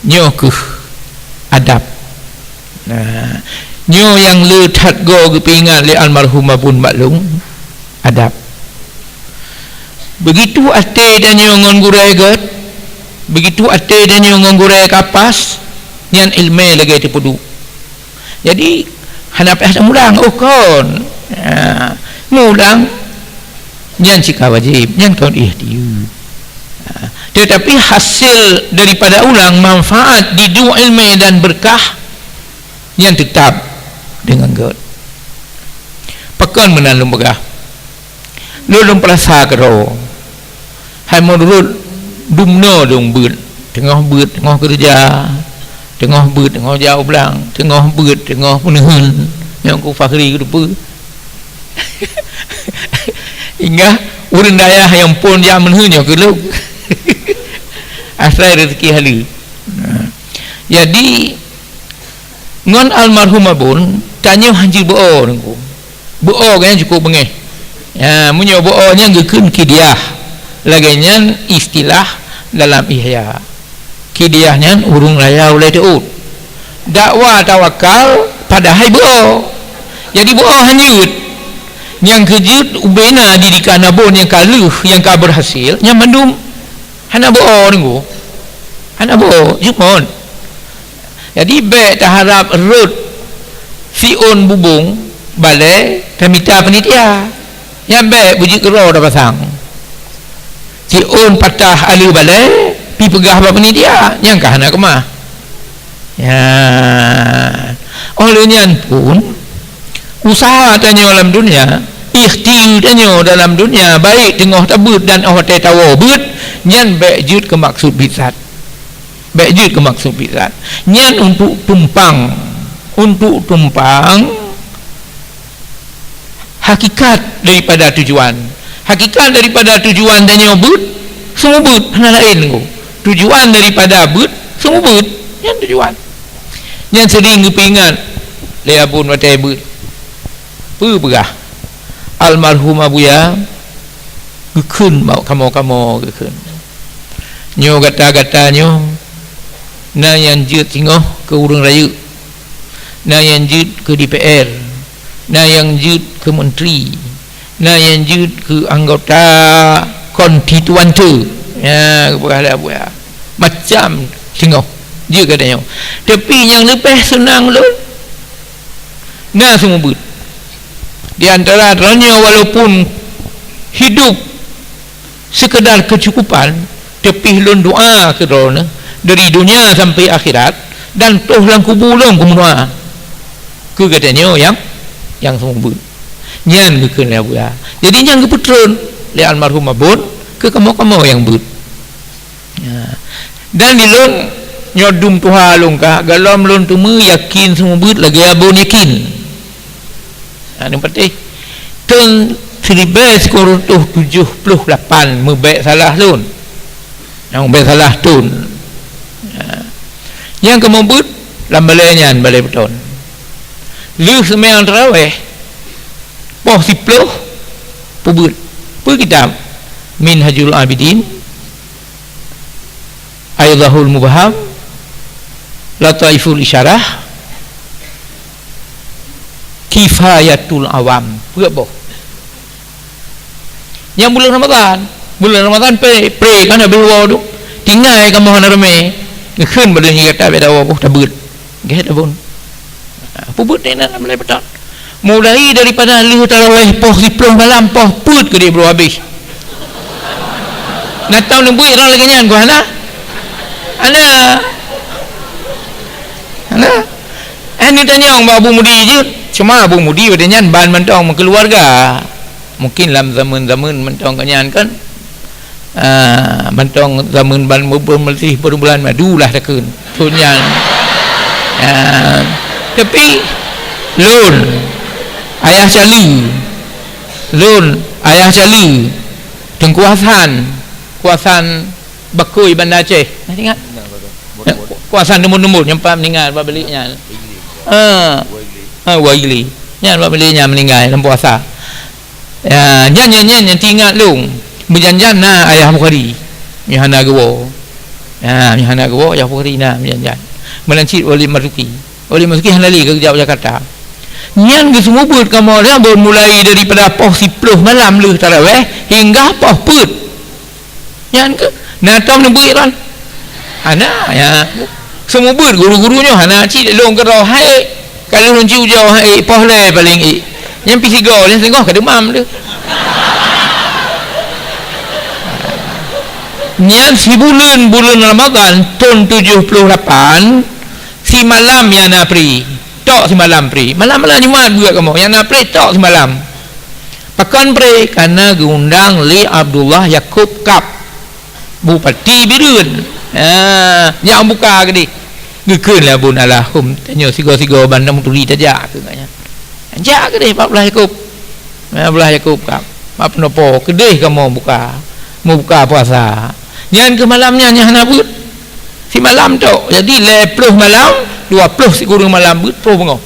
nyoe kheueh adab. Nah, nyoe nyang le that goe geupeuingat lé almarhum abon bak lôn, adab. Beugitu até tanyoe ngon gurée gét, beugitu até tanyoe ngon gurée kapas, nyan iéleumé lagée teupeuduek. Jadi, hana payah tamulang, oh kon. Ha, mulang, nyan cit ka wajéb, nyan kon iéhtiyeuet. Ha, teutapi hasil daripada ulang manfaat diduek iéleumé dan beureukat, nyan teutab deungon gét. Pakon meunan lôn peugah? Lôn, lôn peurasa keudroe. Hai meunurot dumnoe lôn beuet, teungoh beuet, teungoh keureuja, teungoh beuet, teungoh jak u blang, teungoh beuet, teungoh peuneuen, nyang ku Fakhri keuteupeu. Hingga ureuëng dayah nyang phon jak meuneuen nyoe keu lôn. Asai rezeki haleue. Nah. Jadi, ngon almarhum abon, tanyoe hanjeuet beu-o, Teungku. Beu-o gobnyan cukôp beungéh. Ya, meunyoe beu-o nyan geukheun kidiah. Lagée nyan istilah dalam Ihya. Kidiah nyan ureuëng raya ulée teuôt. Dakwa tawakal padahai beu-o. Jadi beu-o hana jeuet. Nyang keu jeuet ubena didikan abon nyang ka lheueh, nyang ka berhasil, nyan mandum hana beu-o deungoe. Hana beu-o, jeuet ngon. Jadi bék taharab rhot siôn bubông balée tamita peunitia. Nyan bék beujeuet keudroe tapasang. Siôn patah aleue balée, pipeugah bak peunitia, nyang ka hana keumah. Ya. Óh lheueh nyan pun, useuha tanyoe lam dunia, ikhtiar tanyoe dalam dunia, baik teungoh tabeuet dan óh watée tawoe beuet, nyan bék jeuet keu maksud biet that. Bék jeuet keu maksud biet that. Nyan untuk tumpang, untuk tumpang hakikat daripada tujuan. Hakikat daripada tujuan tanyoe beuet, seumeubeuet, hana laén ko. Tujuan daripada beuet, seumeubeuet, nyan tujuan. Nyan seuring geupeuingat lé abon watée beuet. Peue peugah almarhum Abuya, geukheun bak kamoe-kamoe geukheun. Nyoe gata-gata nyoe na nyang jeuet singoh keu ureuëng rayeuk, na nyang jeuet keu D P R, na nyang jeuet keu menteri, na nyang jeuet keu anggota konstituante. Ya, geupeugah lé Abuya. Macam singoh jeuet gata nyoe. Tapi nyang leubeh seunang lôn, na seumeubeuet. Di antara droeneuh walaupun hidup sekedar keucukupan, tapi lôn doa keu droeneuh dari dunia sampai akhirat, dan toh lam kubu lôn kumeudoa keu gata nyoe nyang, nyang seumeubeuet. Nyan geukheun lé Abuya. Jadi nyan geupeutreun lé almarhum Abon keu kamoe-kamoe nyang beuet. Ya. Dan di lôn nyoe dum tuha lôn kah, gohlom lôn teumé yakin seumeubeuet lagée Abon yakin. Ha, nyang patéh, thon siribée sikureueng reutôh tujoh ploh lapan meubék salah lôn. Nyang meubék salah thon. Ha. Nyang kamoe beuet lam balée nyan, balée Peuton. Lheueh seumayang tarawéh, poh siploh, peubeuet. Peue kitab? Minhajul Abidin, Aidahul Mubham, Lataiful Isyarah, Kifayatul Awam. Peuet boh. Nyang buleuen Ramadhan. Buleuen Ramadhan pe-, pre kan habéh woe tu. Tinggai kamoe hana ramé. Geukheun bak lôn nyan gata bék tawoe boh tabeuet. Gét abon. Ha, peubeuet nyan na mulai Peuton. Mulai daripada lheueh tarawéh poh siploh malam, poh peuet keudeh bloe habéh. Na tom neubeuet droe lagée nyan, ku hana? Hana. Hana. Eh, neutanyong bak Abu Mudi jeuet. Cuma Abu Mudi watée nyan ban mantong meukeuluwarga. Mungkin lam zaman-zaman mantong nyan kan, ah, mantong zaman ban meubeumeulih bulan madu lah takheun. Thon nyan. Ah, tapi lôn, ayah Cali, lôn, ayah Cali, Teungku Hasan, Teungku Hasan Bakui Banda Aceh. Masih ingat? Teungku Hasan Teumun-Teumun nyang pat meuninggai bak bilék nyan. Ah. Ah, Wa Igli. Nyan bak bilék nyan meuninggai lam puasa. Ya, nyan, nyan, nyan, nyan teuingat lôn. Meujan-jan na ayah Bukhari. Nyan hana geuwoe. Ya, nyan hana geuwoe ayah Bukhari na meujan-jan. Meunan cit Walid Marzuki. Walid Marzuki hana lé geujak u Jakarta. Nyan geuseumeubeuet kamoe dah beumulai daripada poh siploh malam lheueh tarawéh hingga poh peuet. Nyan keuh na tom neubeuet lom. Hana, ya. Seumeubeuet guru-guru nyoe hana cit lôn keudroe hai. Ka lheueh lôn ci ujoe hai poh lhée paléng ék. Nyan pih sigoe nyan singoh ka deumam teuh. Nyan sibuleuen buleuen Ramadhan thon tujoh ploh lapan, simalam nyang na pri. Tok simalam pri. Malam-malam Jumat beuet kamoe, nyang na pri tok simalam. Pakon pre? Karena geuundang lé Abdullah Yakub Kab, Bupati Bireuen. Ha, nyang buka keudeh. Geukheun lé Abon alahum, tanyoe sigoe-sigoe ban muturi tajak keu nyan. Jak keudeh bak Abdullah Yakub. Ha, Abdullah Yakub Kab. Bak peunopo keudeh kamoe buka. Meubuka puasa. Nyan keuh malam nyan nyang hana beuet. Simalam tok. Jadi lhée ploh malam, dua ploh sikureueng malam beuet ploh beungoh.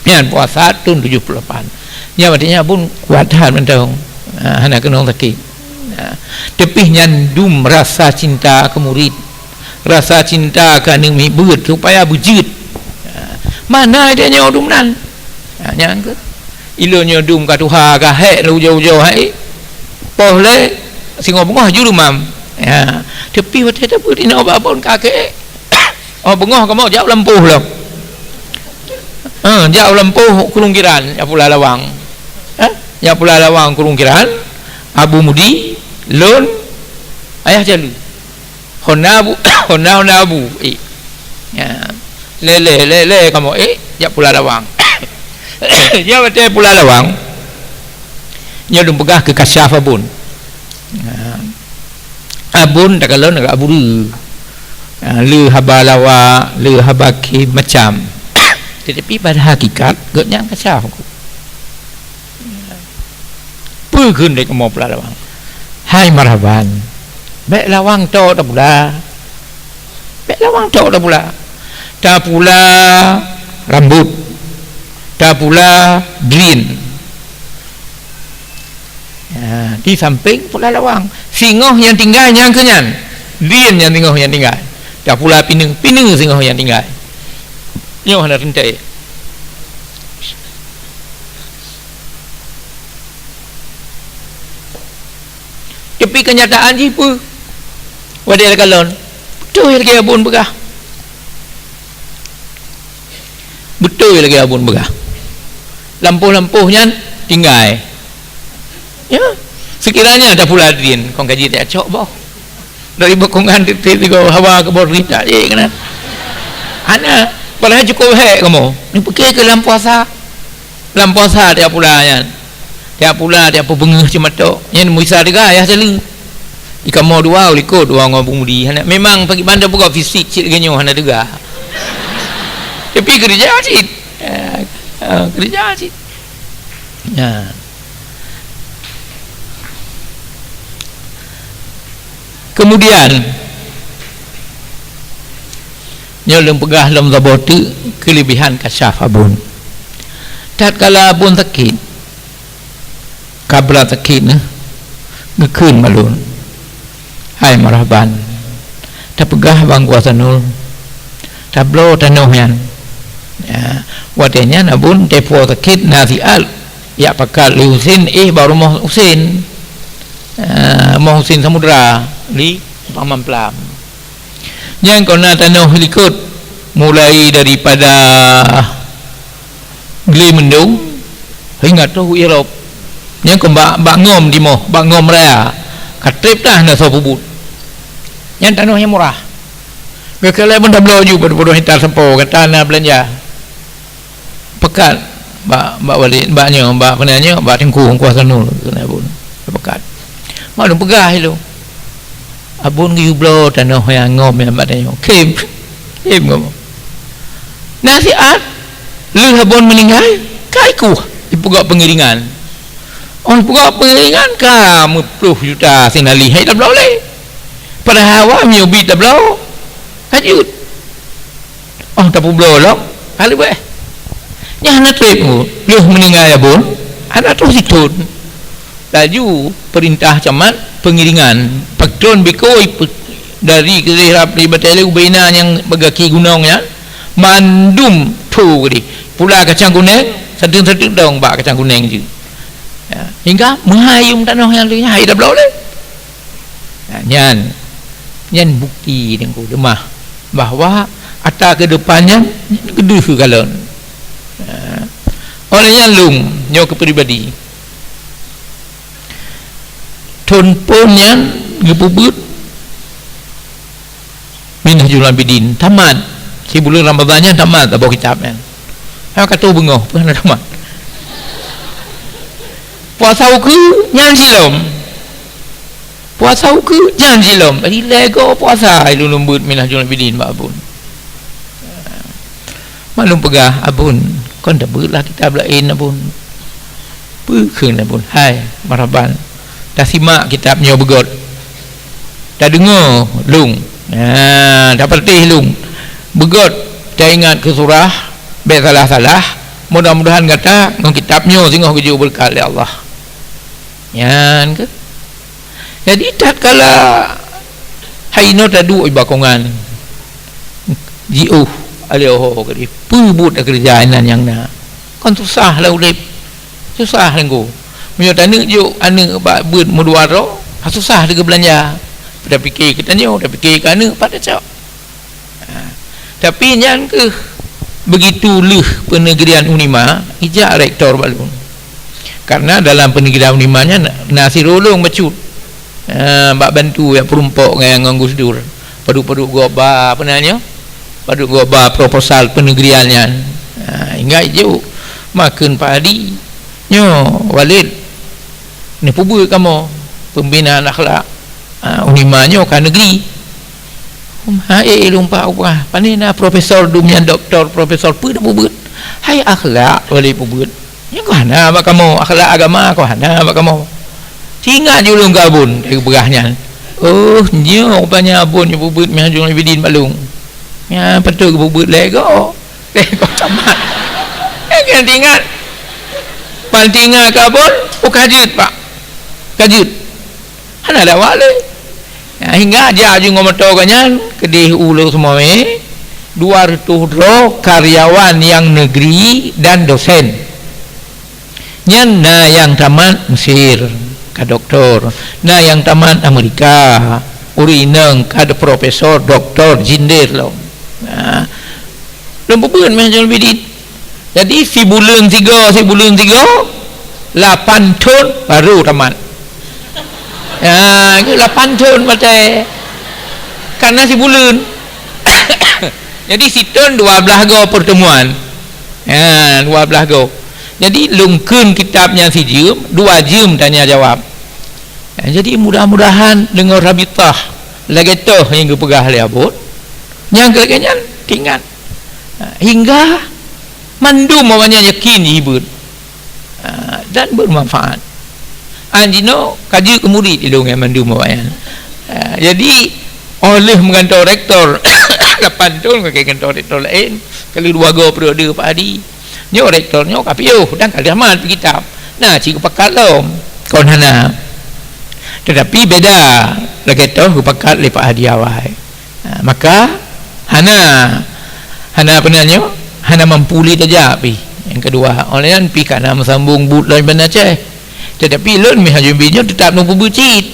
Nyan puasa thon tujoh ploh lapan. Nyan maksudnya Abon kuat that mantong. Ha, hana keunong sakét. Ha, teupih nyan dum rasa cinta keu murit, rasa cinta keu aneuk miet beuet supaya beujeuet. Ha, mana dia nyoe dum nan? Ha, nyang keu ilôn nyoe dum ka tuha, ka hék lé ujoe-ujoe hai. Poh lé singoh beungoh ju rumam. Ha, teupih watée tabeuet inoe bak Abon ka keu Oh, beungoh kamoe jak u lampôh lom. Ha, jak u lampôh Krueng Kiran, jak pula lawang. Ha? Jak pula lawang Krueng Kiran, Abu Mudi, lôn, Ayah Jalu. Honda Abu, Honda, Honda Abu. Eh. Ya. Lé, lé, lé, lé kamoe, eh, jak pula lawang. Nyoe watée pula lawang. Nyoe lôn peugah keu kasyaf Abon. Ha. Abon takalon agak buru. Ha, le haba lawak, le haba khem macam. Tetapi pada hakikat, gobnyan kasyaf aku. Peue kheun lé kamoe pula lawang? Hai Marhaban, bék lawang tok tapula. Bék lawang tok tapula. Tapula rambot. Tapula drien. Ya, di sampéng pula lawang. Singoh nyang tinggai nyang keu nyan. Drien nyang singoh nyang tinggai. Tapula pineung, pineung singoh nyang tinggai. Nyoe hana teuntée. Tapi keunyataan jih peue? Watée takalon, beutôi lagée Abon peugah. Beutôi lagée Abon peugah. Lampôh-lampôh nyan tinggai. Ya, sekiranya ada pula drien, kon ka jeuet jak cok boh. Dari boh kongan tiep-tiep tiga hawa keu boh drien tak jeuet keunan. Hana, padahal cukup hék kamoe. Neupike keu lam puasa. Lam puasa tiap pula nyan. Tiap pula, tiap peubeungeuh ceumatok. Nyan meuisa teuga Ayah Jalu. Di kamoe dua u likot, dua ngon Abu Mudi. Hana, memang pagi banda buka fisik cit lagée nyoe hana teuga. Tapi keureuja cit. Ya, ha, keureuja cit. Ya. Kemudian, nyoe lôn peugah lom saboh teuk keulebihan kasyaf Abon. Tatkala Abon sakét, ka brat sakét nyan, geukheun bak lôn, "Hai Marhaban, tapeugah bak Teungku Hasanul, tabloe tanoh nyan." Ya, watée nyan Abon teupeu sakét na siat, jak pakat lé Husen, éh bak rumoh Husen. Ah, rumoh Husen Samudra, di Simpang Mamplam. Nyan kon na tanoh likot, mulai daripada Glé Meundong hingga troh u Irop. Nyan kon bak, bak Ngom timoh, bak Ngom Raya. Ka trép tah na soe peubuet. Nyan tanoh nyang murah. Geukheun lé Abon tabloe ju padub-padub hekta sampoe, gata na beulanja. Peugah bak, bak Walid, bak nyoe, bak keunan nyoe, bak Teungku, Teungku Hasanul, keunan Abon. Peugah. Mak lôn peugah ilôn. Abon geuyue bloe tanoh nyang Ngom nyan bak tanyoe. Khém. Khém Ngom. Na siat, lheueh Abon meuninggai, ka ikueh, ipeugöt peungiringan. Oh, ipeugöt peungiringan ka meuploh juta sinalih, hai tabloe lé. Padahai awak meunyoe bit tabloe, ka jeuet. Oh, tapeubloe lom, ka leubeh. Nyan hana trép nyoe, lheueh meuninggai Abon, hana troh sithon. Laju peurintah camat peungiringan, patron bikôi pe-, dari keudeh rab di batée lé ubena nyang bak gaki gunong nyan, mandum tho keudeh. Pula kacang kuneng, sateuk-sateuk dong bak kacang kuneng jih. Ya, hingga meuhai yuem tanoh nyang lheueh nyan, hai tabloe lé. Nah, nyan, nyan bukti Teungku Teumah bahwa ata keudepan nyan keudeuh keu kalon. Nah, oleh nyan lôn nyoe keu pribadi. Thon phon nyan geupeubuet Minhajul Abidin tamat. Sibuleuen Ramadhan nyan tamat saboh kitab nyan. Ha, ka troh beungoh pun hana tamat. Puasa ukeue nyan silom. Puasa ukeue nyan silom. Jadi lego puasa ilôn beuet Minhajul Abidin bak Abon. Mak lôn peugah, "Abon, kon tabeuet lah kitab laén, Abon." Peue kheun Abon, "Hai, Marhaban, tasimak kitab nyoe beugöt. Tadeungoe lôn. Nah, tapatéh lôn. Beugöt taingat keu surah, bék salah-salah, Mudah-mudahan gata ngon kitab nyoe singoh geujok beureukat lé Allah. Nyan keuh. Jadi, tatkala hai inoe taduek i bakongan, jiôh alèh ho keudeh, peue buet keureuja inan nyang na. Kon susah lah udép. Susah lengku. Meunyoe taneuk jok aneuk bak beuet meudua droe, ha, susah teuh geubeulanja. Tapike keu tanyoe, tapike keu aneuk, pat tacok. Ha. Tapi nyan keuh, begitu lheueh peuneugeurian UNIMA, ijak rektor bak lôn. Karena dalam peuneugeurian UNIMA nyan na, na sidroe lôn bacut. Ha, bak bantu jak peurumpok ngon, ngon Gus Dur. Padub-padub gob ba, apa nan nyoe? Padub gob ba proposal peuneugeurian nyan. Ha, hingga ijok makheun Pak Hadi. Nyoe, Walid, neupeubuet kamoe pembinaan akhlak, a, UNIMA nyoe ka negeri. Hai, lumpak ubah, pane na profesor dum nyan, doktor, profesor, peue neupeubuet? Hai akhlak, Walid, peubuet. Nyoe ka hana bak kamoe, akhlak agama ka hana bak kamoe. Singat ju lôn keu Abon, teupeugah nyan. Oh, nyoe rupanya Abon nyang peubuet meuh Haji Abidin bak lôn. Nyan patôt geupeubuet lé goe. Eh, kok camat. Eh, kan ingat. Pan ingat keu Abon, oh, ka jeuet, Pak. Ka jeuet. Hana dawa lé. Ya, hingga jak ju ngon moto geuh nyan, keudeh u Lhokseumawe, dua reutôh droe karyawan nyang negeri dan dosen. Nyan na nyang tamat Mesir, ka doktor. Na nyang tamat Amerika, ureueng inong ka profesor, doktor, jinder lom. Nah, lôn peubuet meuh Haji Abidin. Jadi, sibuleuen sigoe, sibuleuen sigoe, lapan thon baru tamat. Ya, lapan thon maté. Karena sibuleuen. Jadi, sithon dua blaih goe pertemuan. Ya, dua blaih goe. Jadi, lôn kheun kitab nyan sijeuem, dua jeuem tanya jawab. Ya, jadi, mudah-mudahan deungon Rabithah lagèe toh nyang geupeugah lé Abon, nyang lagèe nyan teuingat. Ha, hingga mandum awaknyan yakin jih beuet, ha, dan bermanfaat. An jinoe ka jeuet keu murit ilôn nyan mandum awaknyan. Ha, jadi, óh lheueh meugantoe rektor lapan thon, ka geugantoe rektor laén, ka lheueh dua goe periode Pak Hadi. Nyoe rektor nyoe ka piôh dan ka lheueh mat kitab. Na cit geupakat lom, kon hana. Tetapi beda lagèe toh geupakat lé Pak Hadi awai. Ha, maka hana, hana apa nan nyoe, hana mampu lé tajak pih. Nyang keudua, óh lheueh nyan pih ka na meusambông buet lom ban Aceh. Tetapi lôn meuh Haji Abidin nyoe teutap lôn peubuet cit.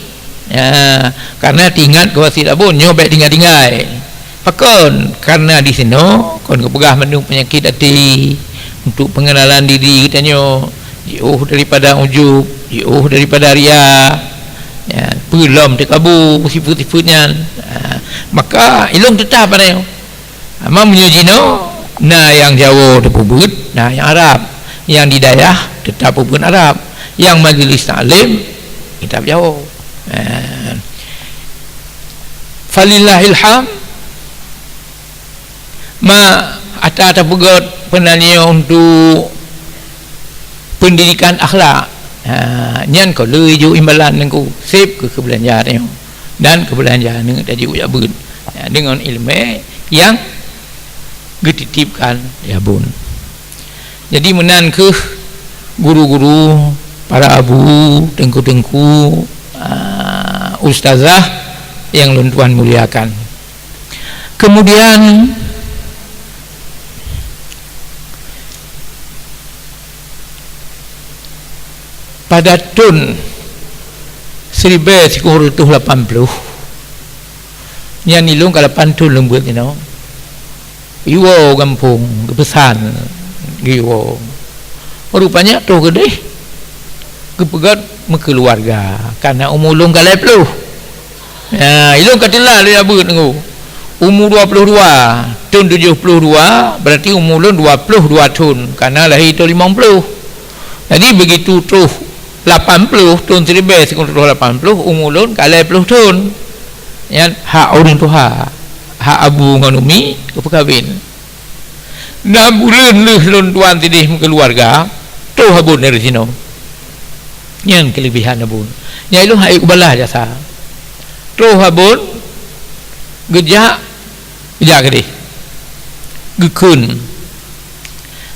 Ya, karena teuingat keu wasiet Abon, nyoe bèk tinggai-tinggai. Pakon? Karena di sinoe kon geupeugah mandum peunyakét até, untuk pengenalan diri geutanyoe, jiôh daripada ujub, jiôh daripada ria, ya, peue lom teukabu sifeuet-sifeuet nyan. Ha, maka ilôn teutap pada nyoe. Ama meunyoe jinoe, na nyang Jawoe teupeubuet, na nyang Arab. Nyang di dayah teutap peubuet Arab. Nyang majlis taklim, kitab Jawoe. Eh, falillahil hamd, ma ata tapeugöt peunanyong untuk pendidikan akhlak. Ha, nyan ka lheueh jok imbalan Teungku, sép keu keubeulanja tanyoe dan keubeulanja aneuk tajak u jak beuet. Ha, deungon ileumèe nyang geutitipkan lé Abon. Jadi meunan kheueh guru-guru, para abu, teungku-teungku, a, ustazah nyang lôn tuan muliakan. Kemudian, pada thon siribèe sikureueng reutôh lapan ploh, nyan ilôn ka lapan thon lôn beuet inoe. Iwoe gampông, geupeusan, iwoe. Rupanya troh keudeh geupeugöt meukeuluwarga, kana umu lôn ka lhèe ploh. Ya, ilôn ka teulat lé abeuet nyoe. Umu dua ploh dua, thon tujoh ploh dua, berarti umu lôn dua ploh dua thon, kana lahé thon limong ploh. Jadi, begitu troh lapan ploh, thon siribèe sikureueng reutôh lapan ploh, umu lôn ka lhèe ploh thon. Nyan hak ureueng tuha, hak abu ngon umi geupeukawen. Nam buleuen lheueh lôn tuan sideh meukeuluwarga, troh Abon dari sinoe. Nyan keuleubehan Abon. Nyan ilôn hana kubalah jasa. Troh Abon geujak, geujak keudeh. Geukheun.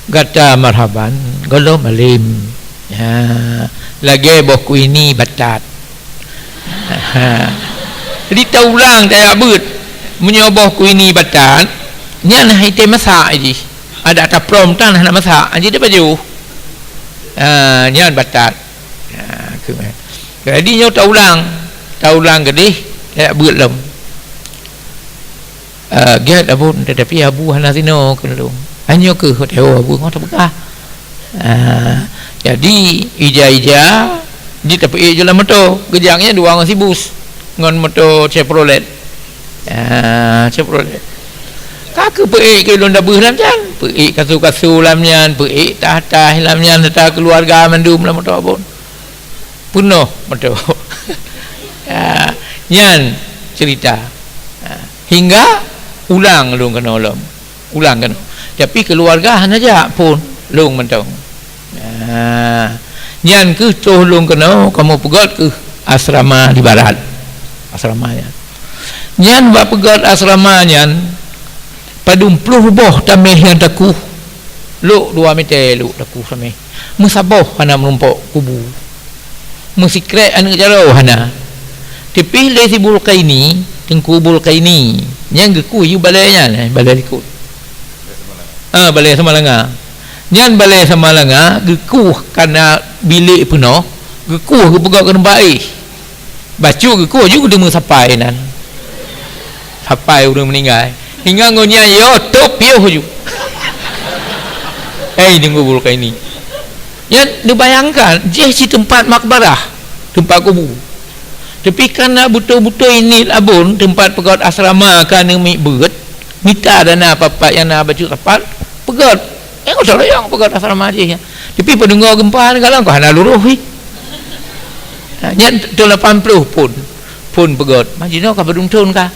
Gata marhaban, gohlom malem. Ha, lagèe boh kuini batat. Ha. Jadi taulang tajak beuet. Meunyoe boh kuini batat, nyan hai tém masak jih. Adak taprom tan hana masak, jadi pajoh. Ha, nyan batat. Ha, keu-, jadi nyoe taulang, taulang keudeh, tajak beuet lom. Eh, gèt Abon, tetapi Abu hana sinoe keu lôn. Hanyoe keuh watèe Abu ngon teupeugah. Ah, jadi ija-ija jitapeuék ju lam moto, geujak nyan dua ngon si Bus, ngon moto Chevrolet. Ah, Chevrolet. Ka keuh peuék keu lôn dabeuh lam nyan, peuék kasu-kasu lam nyan, peuék tah-tah lam nyan, serta keuluwarga mandum lam moto Abon. Peunoh moto. Ah, nyan cerita. Ah, hingga ulang lôn keunoe lom. Ulang keunoe. Tapi keuluwarga hana jak phôn, lôn mantong. Ah, nyan keuh troh lôn keunoe kamoe peugöt keuh asrama di barat. Asrama nyan. Nyan bak peugöt asrama nyan, padum ploh boh taméh nyang takuh. Lhok dua meter lhok takuh taméh. Meusaboh hana meurumpok kubu. Meusikrek aneuk jaroe hana. Teupih lé si Bulkaini, Teungku Bulkaini, nyang geukueh yue balèe nyan, eh, balèe likot. Ah, balèe Samalanga. Nyan balèe Samalanga geukueh kana bilék peunoh, geukueh geupeugöt keu teumpat éh. Bacut geukueh ju geudeungoe sapai nan. Sapai ureueng meuninggai. Hingga ngon nyan yo top piôh ju. Hei, Teungku Bulkaini. Nyan neubayangkan, jih cit teumpat makbarah, teumpat kubu. Tapi kana beutôi-beutôi niet Abon, teumpat peugöt asrama ka neumiet beuet, mita dana papat nyang na bacut sapat, peugöt. Nyang usah leunyong peugöt asrama jih nyan. Tapi peudeungoe geumpa galak ka hana luroh hi. Ha, nyan thôn lapan ploh phôn, phôn peugöt. Mah jinoe ka padum thôn ka?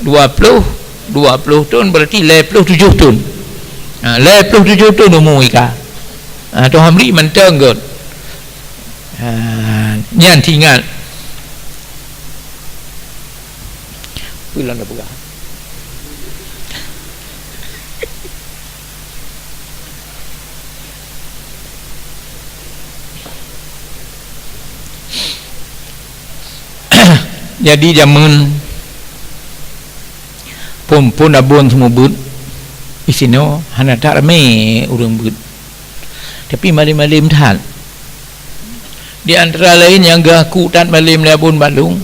Dua ploh, dua ploh thôn, berarti lhèe ploh tujoh thôn. Ha, lhèe ploh tujoh thôn umu ika. Ha, Tuhan bri mantong göt. Ha, nyan teuingat. Peue lôn peugah. Jadi jameun phôn-phôn Abon seumeubeuet, disinoe hana that ramé ureueng beuet. Tapi malem-malem that. Di antara laén nyang geuaku that malem lé Abon bak lôn,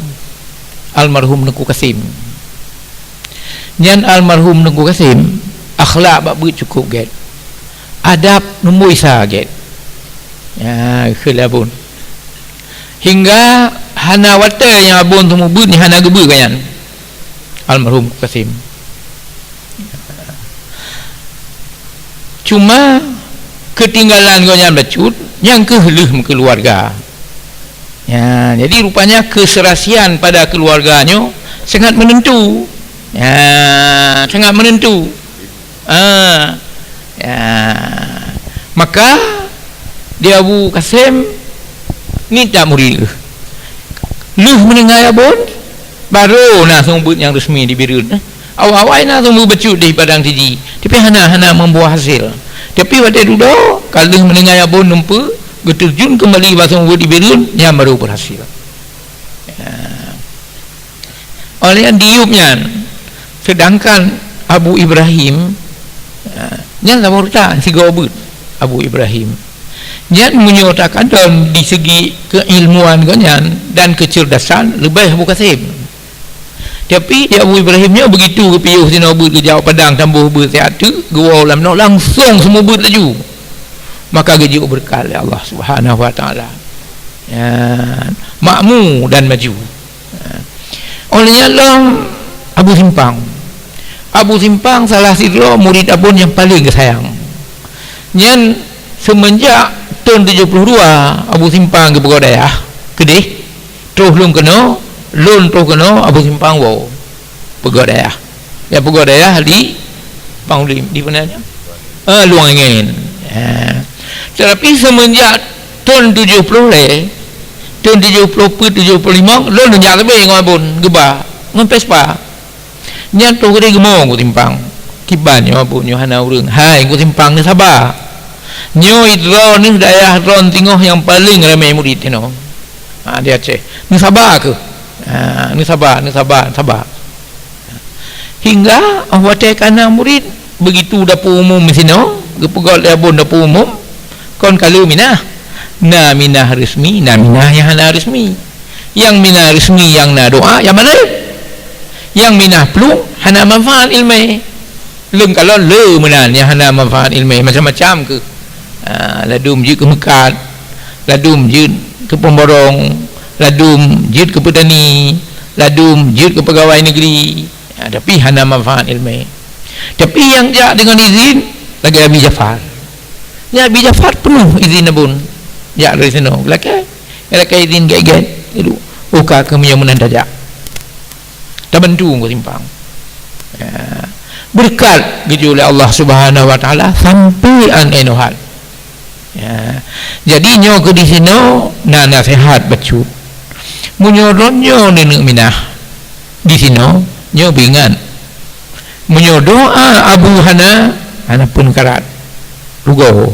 almarhum Teungku Kasim. Nyan almarhum Teungku Kasim, akhlak bak beuet cukup gèt. Adab numboi sa gèt. Ya, kheun lé Abon. Hingga hana watèe nyang Abon seumeubeuet nyan hana geubeuet gobnyan. Almarhum Kasim. Cuma keutinggalan gobnyan bacut, nyang keuh lheueh meukeuluwarga. Ya, jadi rupanya keserasian pada keuluwarga nyoe sangat meunentu. Ya, sangat meunentu. Ah, ya. Maka di Abu Kasim ni tak murid. Lheueh meuninggai Abon, baru na seumeubeuet nyang resmi di Bireuen. Awai-awai na seumeubeuet bacut di Padang Tiji, tapi hana, hana membuah hasil. Tapi watèe dudoe, ka lheueh meuninggai Abon Teungku, geuteurjun keumbali bak seumeubeuet di Bireuen, nyan baru berhasil. Ya. Oleh nyan di Yup nyan, sedangkan Abu Ibrahim, ya, nyan saboh rutan sigoe beuet Abu Ibrahim. Nyan meunyoe takalon di segi keilmuan gobnyan dan kecerdasan leubeh Abu Kasim. Tapi di Abu Ibrahim nyoe begitu geupiôh sinoe beuet geujak u padang tamboh beuet siat teuk, geuwoe lam noe langsong seumeubeuet laju. Maka geujok beureukat lé Allah Subhanahu wa Taala. Ya, makmu dan maju. Óh lheueh nyan lom Abu Simpang. Abu Simpang salah sidroe murit Abon nyang paleng geusayang. Nyan seumeunjak thôn tujoh ploh dua Abu Simpang geupeugot dayah keudeh, troh lôn keunoe, lôn troh keunoe Abu Simpang woe peugot dayah. Ya, peugot dayah di Panglima, di mana nyan? Ah, Luang Angén. Ya. Tetapi seumeunjak thôn tujoh ploh lhèe, thôn tujoh ploh peuet, tujoh ploh limong, lôn jak leubeh ngon Abon geuba, ngon Vespa. Nyan troh keudeh geumo Abu Simpang. Kiban nyoe, Abu, nyoe hana ureuëng. Hai, Teungku Simpang, neusaba. Nyoe droeneuh dayah droe singoh nyang paleng ramé murit inoe. Ha, di Aceh. Neusaba kheueh. Ha, neusaba, neusaba, saba. Hingga 'oh watée ka na murit, begitu dapur umum sinoe, geupeugét lé Abon dapur umum, kon ka le minah. Na minah resmi, na minah nyang hana resmi. Nyang minah resmi nyang na doa, nyang malem. Nyang minah plueng, hana manfaat iéleumé. Leueng kalon le meunan nyang hana manfaat iéleumé, macam-macam kheueh. Ha, ladum jeuet keu meukat, ladum jeuet keu pemborong, ladum jeuet keu peutani, ladum jeuet keu peugawai negeri. Ha, tapi hana manfaat iéleumé. Tapi nyang jak deungon izin, lagée Abi Jafar. Nyan Abi Jafar peunoh izin Abon. Jak dari sinoe, lakée, lakée izin gét-gét. Lalu, oh, ka keuh meunyoe meunan tajak. Tabantu Teungku Simpang. Ya. Beureukat geujok lé Allah Subhanahu wa Taala sampoe 'an inoe hat. Ya. Jadi nyoe keuh di sinoe na naseuhat bacut. Meunyoe droe nyoe neuneuk minah di sinoe, nyoe beuingat. Meunyoe doa Abu hana, hana peue neukarat. Rugoe.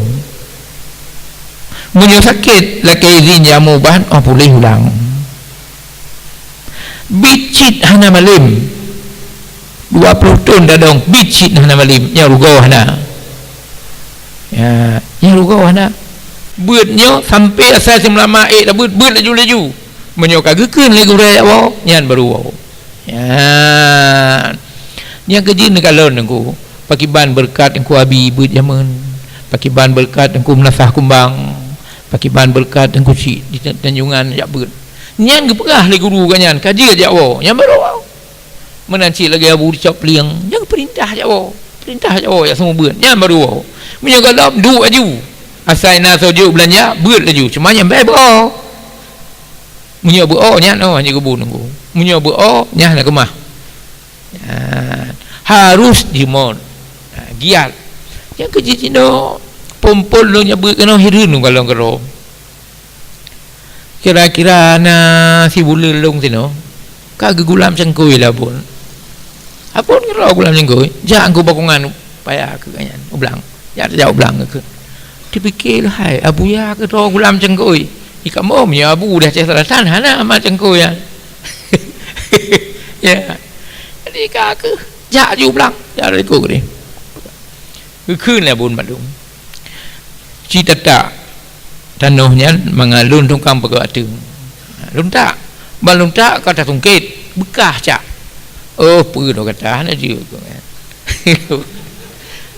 Meunyoe sakét, lakée izin jamu ubat, 'oh puléh ulang. Biet cit hana malem. Dua ploh thon tadong, biet cit hana malem. Nyan rugoe hana. Ya, nyan rugoe hana. Beuet nyoe sampoe asai seumeulama ék tabeuet, beuet laju-laju. Meunyoe ka geukheun lé gurée jak woe, nyan barô woe. Nyan. Nyang keujeuet neukalon Teungku. Pakiban beureukat Teungku Abi beuet jameun. Pakiban beureukat Teungku Meunasah Kumbang. Pakiban beureukat Teungku Chik di Tanjungan jak beuet. Nyan geupeugah lé guru geuh nyan, ka jeuet jak woe. Nyan barô woe. Meunan cit lagée Abu Dicok Plieng, nyang peurintah jak woe. Peurintah jak woe, jak seumeubeuet. Nyan barô woe. Meunyoe gohlom, duek laju. Asai na soe jok beulanja, beuet laju. Cuma nyan bèk beuo. Meunyoe beuo, nyan oh, hana geubeuet Teungku. Meunyoe beuo, nyan hana keumah. Nyan. Harus jimot. Ha, giat. Nyang keu jinoe, phon-phon lôn nyang beuet keunoe hireuen lôn kalon keudroe. Kira-kira na sibuleuen lôn sinoe, ka geugulam cangkôi lé Abon. Abon keudroe gulam cangkôi, jak Teungku Bakongan paya keu gobnyan, u blang. Jak tajak u blang keu. Teupike lé hai, Abuya keudroe gulam cangkôi. Di kamoe meunyoe Abu di Aceh Selatan hana mat cangkôi nyan. Ya. Jadi ka keuh, jak ju u blang, jak laju keu deh. Geukheun lé Abon Bandung. Ci tatak tanoh nyan mangat lôn tukang pagoe ateueng. Lôn tak, ban lôn tak ka tasungkét, beukah cak. Oh, peue droe gata hana jeuet keu nyan.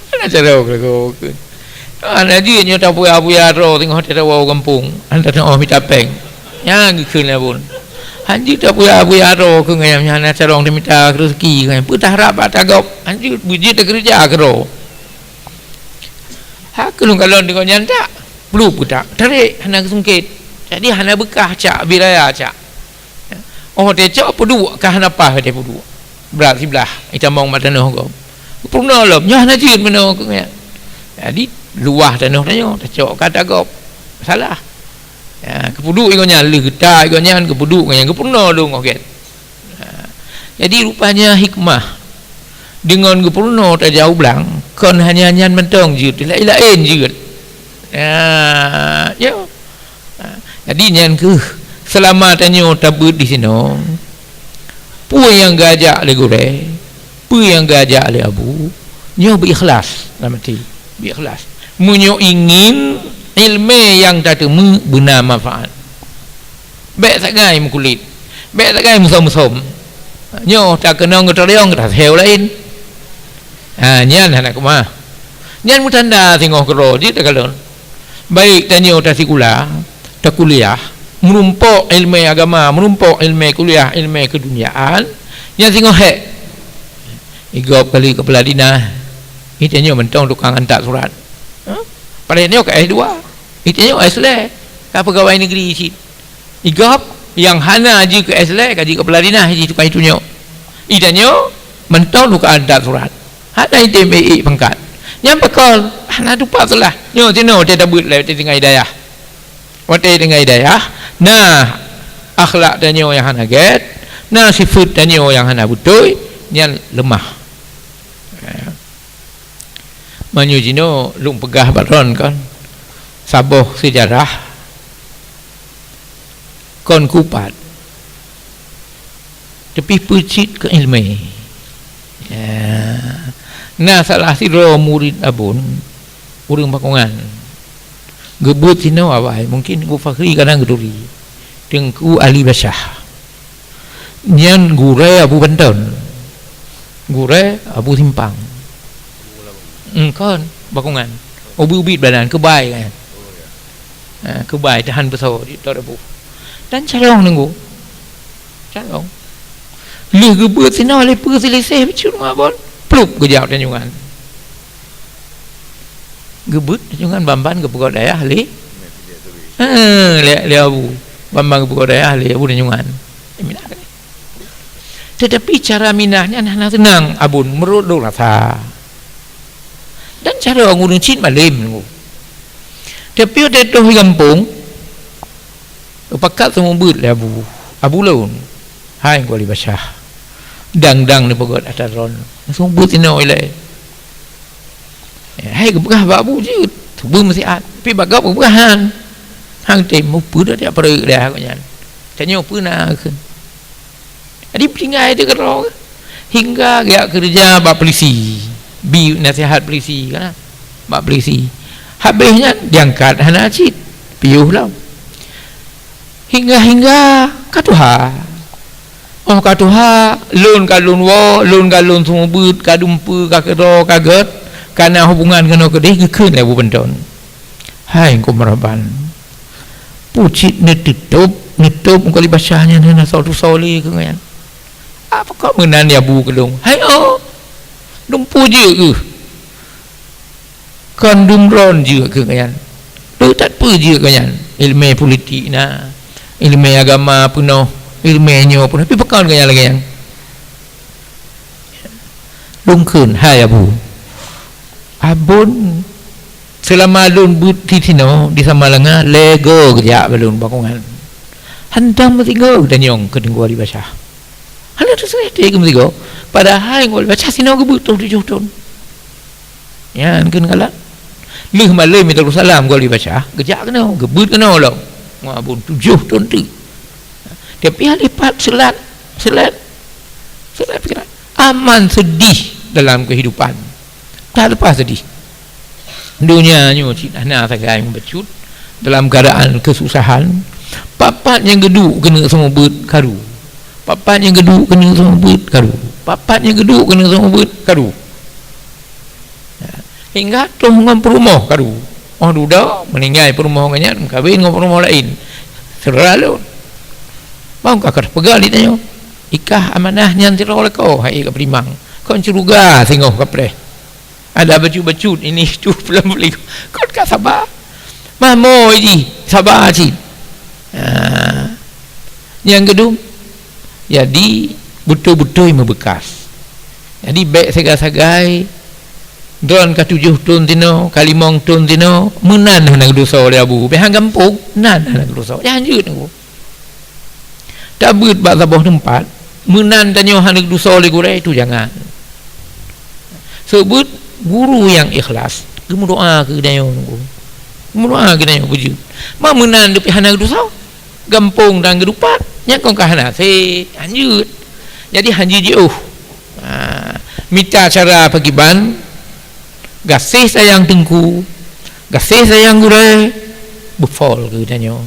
Hana carông lagoe keu. Hana jeuet nyoe tapuya-puya droe teungoh tatawoe u gampông, hana tanoh mita péng. Nyan geukheun lé Abon. Hana jeuet tapuya-puya droe keu nyan, hana carông tamita reuseuki keu nyan. Peue taharab bak ata gob, hana jeuet, beujeuet takeureuja keudroe. Ha, keu lôn kalon deungon nyan tak? Pluek peutak, tarék hana geusungkét. Jadi hana beukah cak, bi raya cak. Oh, tacok peuduek ka hana paih watée peuduek. Brat siblaih, itamong bak tanoh gob. Geupeurunoe lom, nyoe hana jeuet meunoe keu nyan. Jadi, luwah tanoh tanyoe, tacok ka ata gob. Salah. Ya, geupeuduek i gobnyan, lheueh geuta i gobnyan, geupeuduek i gobnyan, geupeurunoe lom 'oh gét. Ha. Jadi, rupanya hikmah deungon geupeurunoe tajak u blang, kon hanya nyan mantong jeuet, laén-laén jeuet. Ha, nyoe. Ha. Jadi, nyan keuh, seulama tanyoe tabeuet di sinoe, peue nyang geuajak lé gurée, peue nyang geuajak lé Abu, nyoe beu ikhlas lam até, beu ikhlas. Meunyoe ingin iéleumé nyang tateumé beuna manfaat. Bék sagai meukulét. Bék sagai musom-musom. Nyoe takeunong geuteureung, taseuhée laén. Ha, nyan hana keumah. Nyan meutanda singoh keudroe jeuet takalon. Baik tanyoe tasikula, takuliah, meurumpok iéleumé agama, meurumpok iéleumé kuliah, iéleumé keuduniaan, nyan singoh hék. Igob kali keupala dinas, itanyoe mantong tukang antat surat. Ha? Padahai nyoe ka S dua. Itanyoe S lhée, ka peugawai negeri cit. Igob nyang hana jeuet keu S lhée ka jeuet keu peula dinas jih tukang itunyok. Itanyoe mantong tukang antat surat. Hana item ék pangkat. Nyan pakon, hana tupat salah. Nyoe sinoe watée tabeuet lé watée tinggai dayah. Watée tinggai dayah, na akhlak tanyoe nyang hana gét, na sifeuet tanyoe nyang hana beutôi, nyan leumah. Ya. Meunyoe jinoe lôn peugah bak droen kon, saboh seujarah kon kupat, tapi peucit keu iéleumé. Ya. Na salah sidroe murit Abon, ureuëng Bakongan. Geubeuet sinoe awai, mungkin Teungku Fakhri kadang geuturi. Teungku Ali Basyah. Nyan gurée Abu Banton. Gurée Abu Simpang. Eungkon, Bakongan. Ubit-ubit badan, keubai kan. Ha, keubai tahan peusawa di Tok Dabu. Dan carông nunggu. Carông. Lheueh geubeuet sinoe lé peue seuliseh bacut ngon Abon. Plup geujak Tanjungan. Geubeuet Tanjungan Bamban geupeugöt ayah lé. Ha, lé, lé Abu. Bamban geupeugöt ayah lé Abu Tanjungan. Minah kan? Tetapi cara minah nyan hana seunang Abon meurot rasa. Dan cara ureuëng cit malém nunggu. Tapi watée toh di gampông, geupakat seumeubeuet lé Abu. Abu lôn, hai Teungku Ali Basyah. Dang-dang neupeugöt atra droen. Seumeubeuet inoe ilée. Eh, hai geupeugah bak Abu jeuet. Teubeue meusiat. Tapi bak gob geupeugah han. Han tem, mupeue dah tiap peureuek dah kok nyan. Tanyoe peue na kheun. Jadi, peutinggai teuh keudroe, hingga geujak keureuja bak polisi, bi nasihat polisi, kan? Bak polisi. Habéh nyan, diangkat hana cit, piôh lom. Hingga-hingga ka tuha. Oh, ka tuha, lôn ka lôn woe, lôn ka lôn seumeubeuet, ka dumpeue, ka keudroe, ka gét, ka na hubungan keunoe keudeh, geukheun lé Abu Banton. Hai Teungku Maraban, peue cit neuteutôb, neutôb Teungku Ali Basyah nyan hana soe tusoe lé keu nyan. Apa kok meunan ya Bu keu lôn? Hai oh, dumpeue jeuet keuh. Kon dumron jeuet keuh nyan. Teutat peue jeuet keu nyan? Iéleumé politik na, iéleumé agama peunoh, iéleumé nyoe peunoh. Tapi pakon keu nyan lagée nyan? Lôn kheun, hai Abu. Abon, seulama lôn beuet di sinoe, di Samalanga, lhée goe geujak bak lôn Bakongan. Hantom meusigoe geutanyong keu Teungku Ali Basyah. Hana teuseurah teuh keu meusigoe. Padahai Teungku Ali Basyah sinoe geubeuet troh tujoh thon. Nyan kheun galak. Lheueh malem Darussalam Teungku Ali Basyah, geujak keunoe, geubeuet keunoe lom. Ngon Abon tujoh thon teuk. Tapi hana pat seulat, seulat, seulat pikiran. Aman seudeh dalam keuhidupan. Ka leupah seudeh. Donya nyoe cit hana sagai meubacut dalam keuadaan keususahan. Pat-pat nyang geuduek keuneuk seumeubeuet karu. Pat-pat nyang geuduek keuneuk seumeubeuet karu. Pat-pat nyang geuduek keuneuk seumeubeuet karu. Hingga troh ngon peurumoh karu. Oh dudoe meuninggai peurumoh geuh nyan meukawen ngon peurumoh laén. Syedara lôn. Bang ka keuh peugah di tanyoe. Ikah amanah nyan sidroe lakoe hai ka peutimang. Kon syeuruga singoh kapreh. Ada bacut-bacut ini tu pulang beli. Kon ka saba. Mamoe jih saba cit. Ha. Nyang keudum, jadi beutôi-beutôi meubeukas. Jadi bék sagai-sagai droen ka tujoh thon tinoe, ka limong thon tinoe, meunan hana geudusoe lé Abu. Bék han gampông, nan hana geudusoe. Nyan jeuet Abu. Tabeuet bak saboh teumpat, meunan tanyoe hana geudusoe lé gurée, itu jangan. Seubeut guru nyang ikhlas, geumeudoa keu tanyoe nunggu. Geumeudoa keu tanyoe beujeuet. Ma meunan tapi hana geudusoe, gampông dan geudupat, nyan kon ka hana seh, hanjeuet. Jadi hanjeuet jiôh. Ha, mita cara pakiban, gaséh sayang teungku, gaséh sayang gurée, beufol keu tanyoe.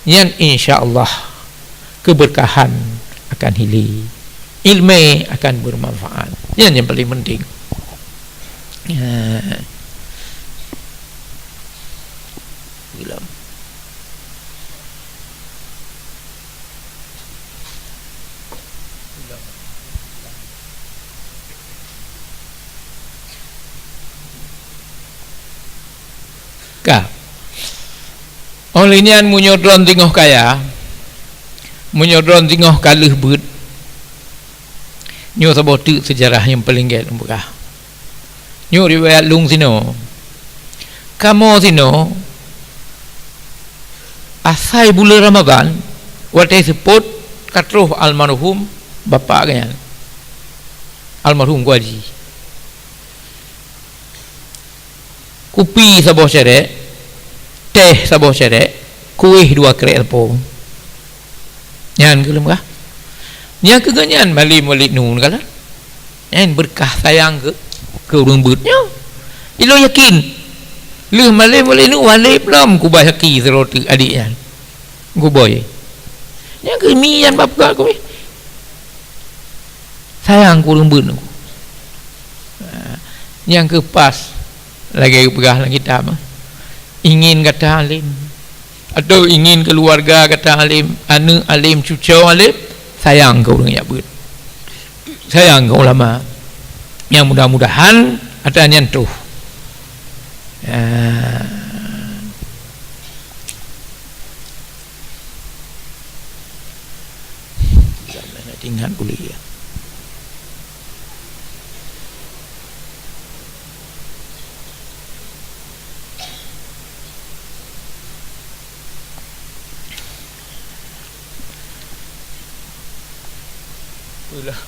Nyan insya Allah keberkahan akan hili, ilmu akan bermanfaat. Nyan yang paling penting. Ya. Gila. Ka. Óh lheueh nyan, meunyoe droen singoh kaya, meunyoe droen singoh ka lheueh beuet, nyoe saboh teuk seujarah nyang paleng gét lôn peugah. Nyoe riwayat lôn sinoe. Kamoe sinoe, asai buleuen Ramadhan, watée seupôt ka troh almarhum bapak geuh nyan, almarhum Geuaji. Kupi saboh cérék, téh saboh cérék, kuéh dua krék lapô. Nyan keuh lôn peugah. Nyang keu geuh nyan malém Walid Nu kalon. Nyan beureukat sayang keu, keu ureuëng beuet nyoe. Ilôn yakin, lheueh malém Walid Nu, Walid lom kubah aki sidroe teuk adék nyan. Gubôi. Nyang keuh mi nyan bak peugah keu mi. Sayang keu ureuëng beuet nyoe. Ha, nyang keuh pas lagée geupeugah lam kitab, ingin gata além, atau ingin keuluwarga gata além, aneuëk além, cucoe além, sayang keu ureuëng jak beuet. Sayang keu ulama. Nyang mudah-mudahan ata nyan troh. Ha. Ingat kuliah. Ulah.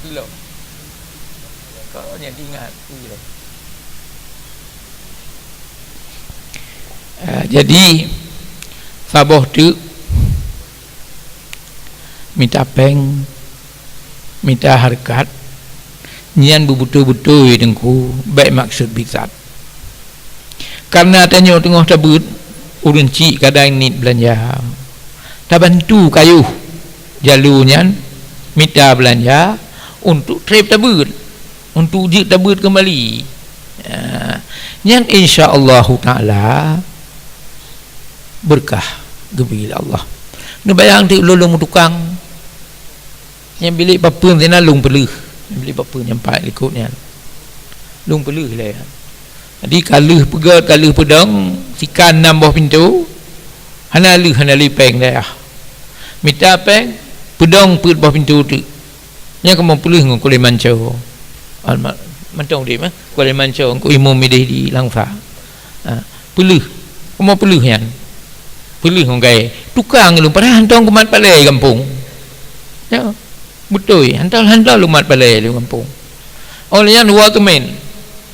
Belum. Kau nyang ingat, ulah. Ah, jadi, saboh teuk mita péng, mita hareukat, nyan beubeutôi-beutôi Teungku, bék maksud biet that. Kareuna tanyoe teungoh tabeuet, ureuëng chik kadang niet beulanja. Tabantu kayôh jalô nyan mita beulanja untuk treb tabeuet, untuk jeuet tabeuet keumbali. Ya, nyan insya Allahu taala beureukat geubri lé Allah. Neubayang teuk lôn, lôn meutukang. Nyang bilék papeuen sinan lôn peuleueh. Nyang bilék papeuen nyang pat likot nyan. Lôn peuleueh lé nyan. Jadi ka lheueh peugét, ka lheueh peudong, sikan nam boh pintoe, hana lheueh, hana lé péng dayah. Mita péng, peudong peuet boh pintoe teuk. Nyan kamoe peuleueh ngon Kulemanco. Alma-, mantong udép, eh? Kulemanco, Teungku Imum Mideh di Langsa. Ha, peuleueh. Kamoe peuleueh nyan. Peuleueh ngon gaya. Tukang lôn, padahai hantom kumat palée di gampông. Ya. Beutôi, hantom-hantom lôn mat palée di gampông. Óh lheueh nyan dua keumen.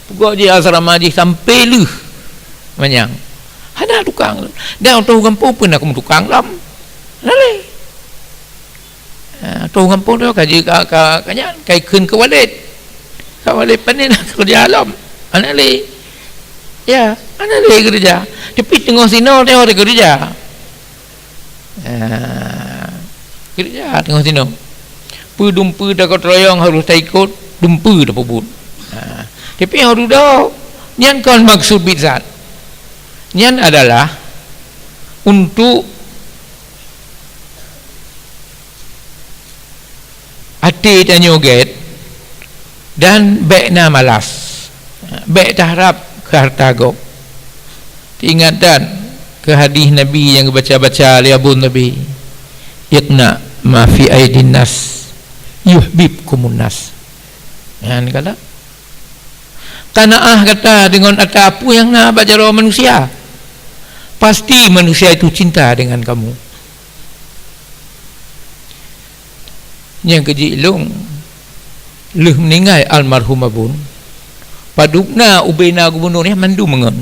Peugot jih asrama jih sampoe lheueh manyang. Hana tukang. Dan ateueh gampông peue na kumeutukang lom. Hana lé. Ha, ateueh gampông tu ka jeuet ka, ka, ka nyan, ka jikheun keu Walid. Ka Walid pané na keureuja lom. Hana lé. Ya, hana lé keureuja. Tapi teungoh sinoe teuh ada keureuja. Ha, keureuja teungoh sinoe. Peue dumpeue takot royong harôh taikot, dumpeue tapeubuet. Ha, tapi harôh dok, nyan kon maksud biet that. Nyan adalah untuk até tanyoe gét dan bék na malas, bék taharab keu hareuta gob. Teuingat that keu hadih Nabi nyang geubaca-baca lé Abu Nabi, "Iqna ma fi aidin nas, yuhbibkumun nas." Nyan kata, qanaah gata deungon ata peue nyang na bak jaroe manusia, pasti manusia itu cinta dengan kamu. Nyang keu jih lôn, lheueh meuninggai almarhum Abon, padub na ubé na gubunur nyan mandum meungon.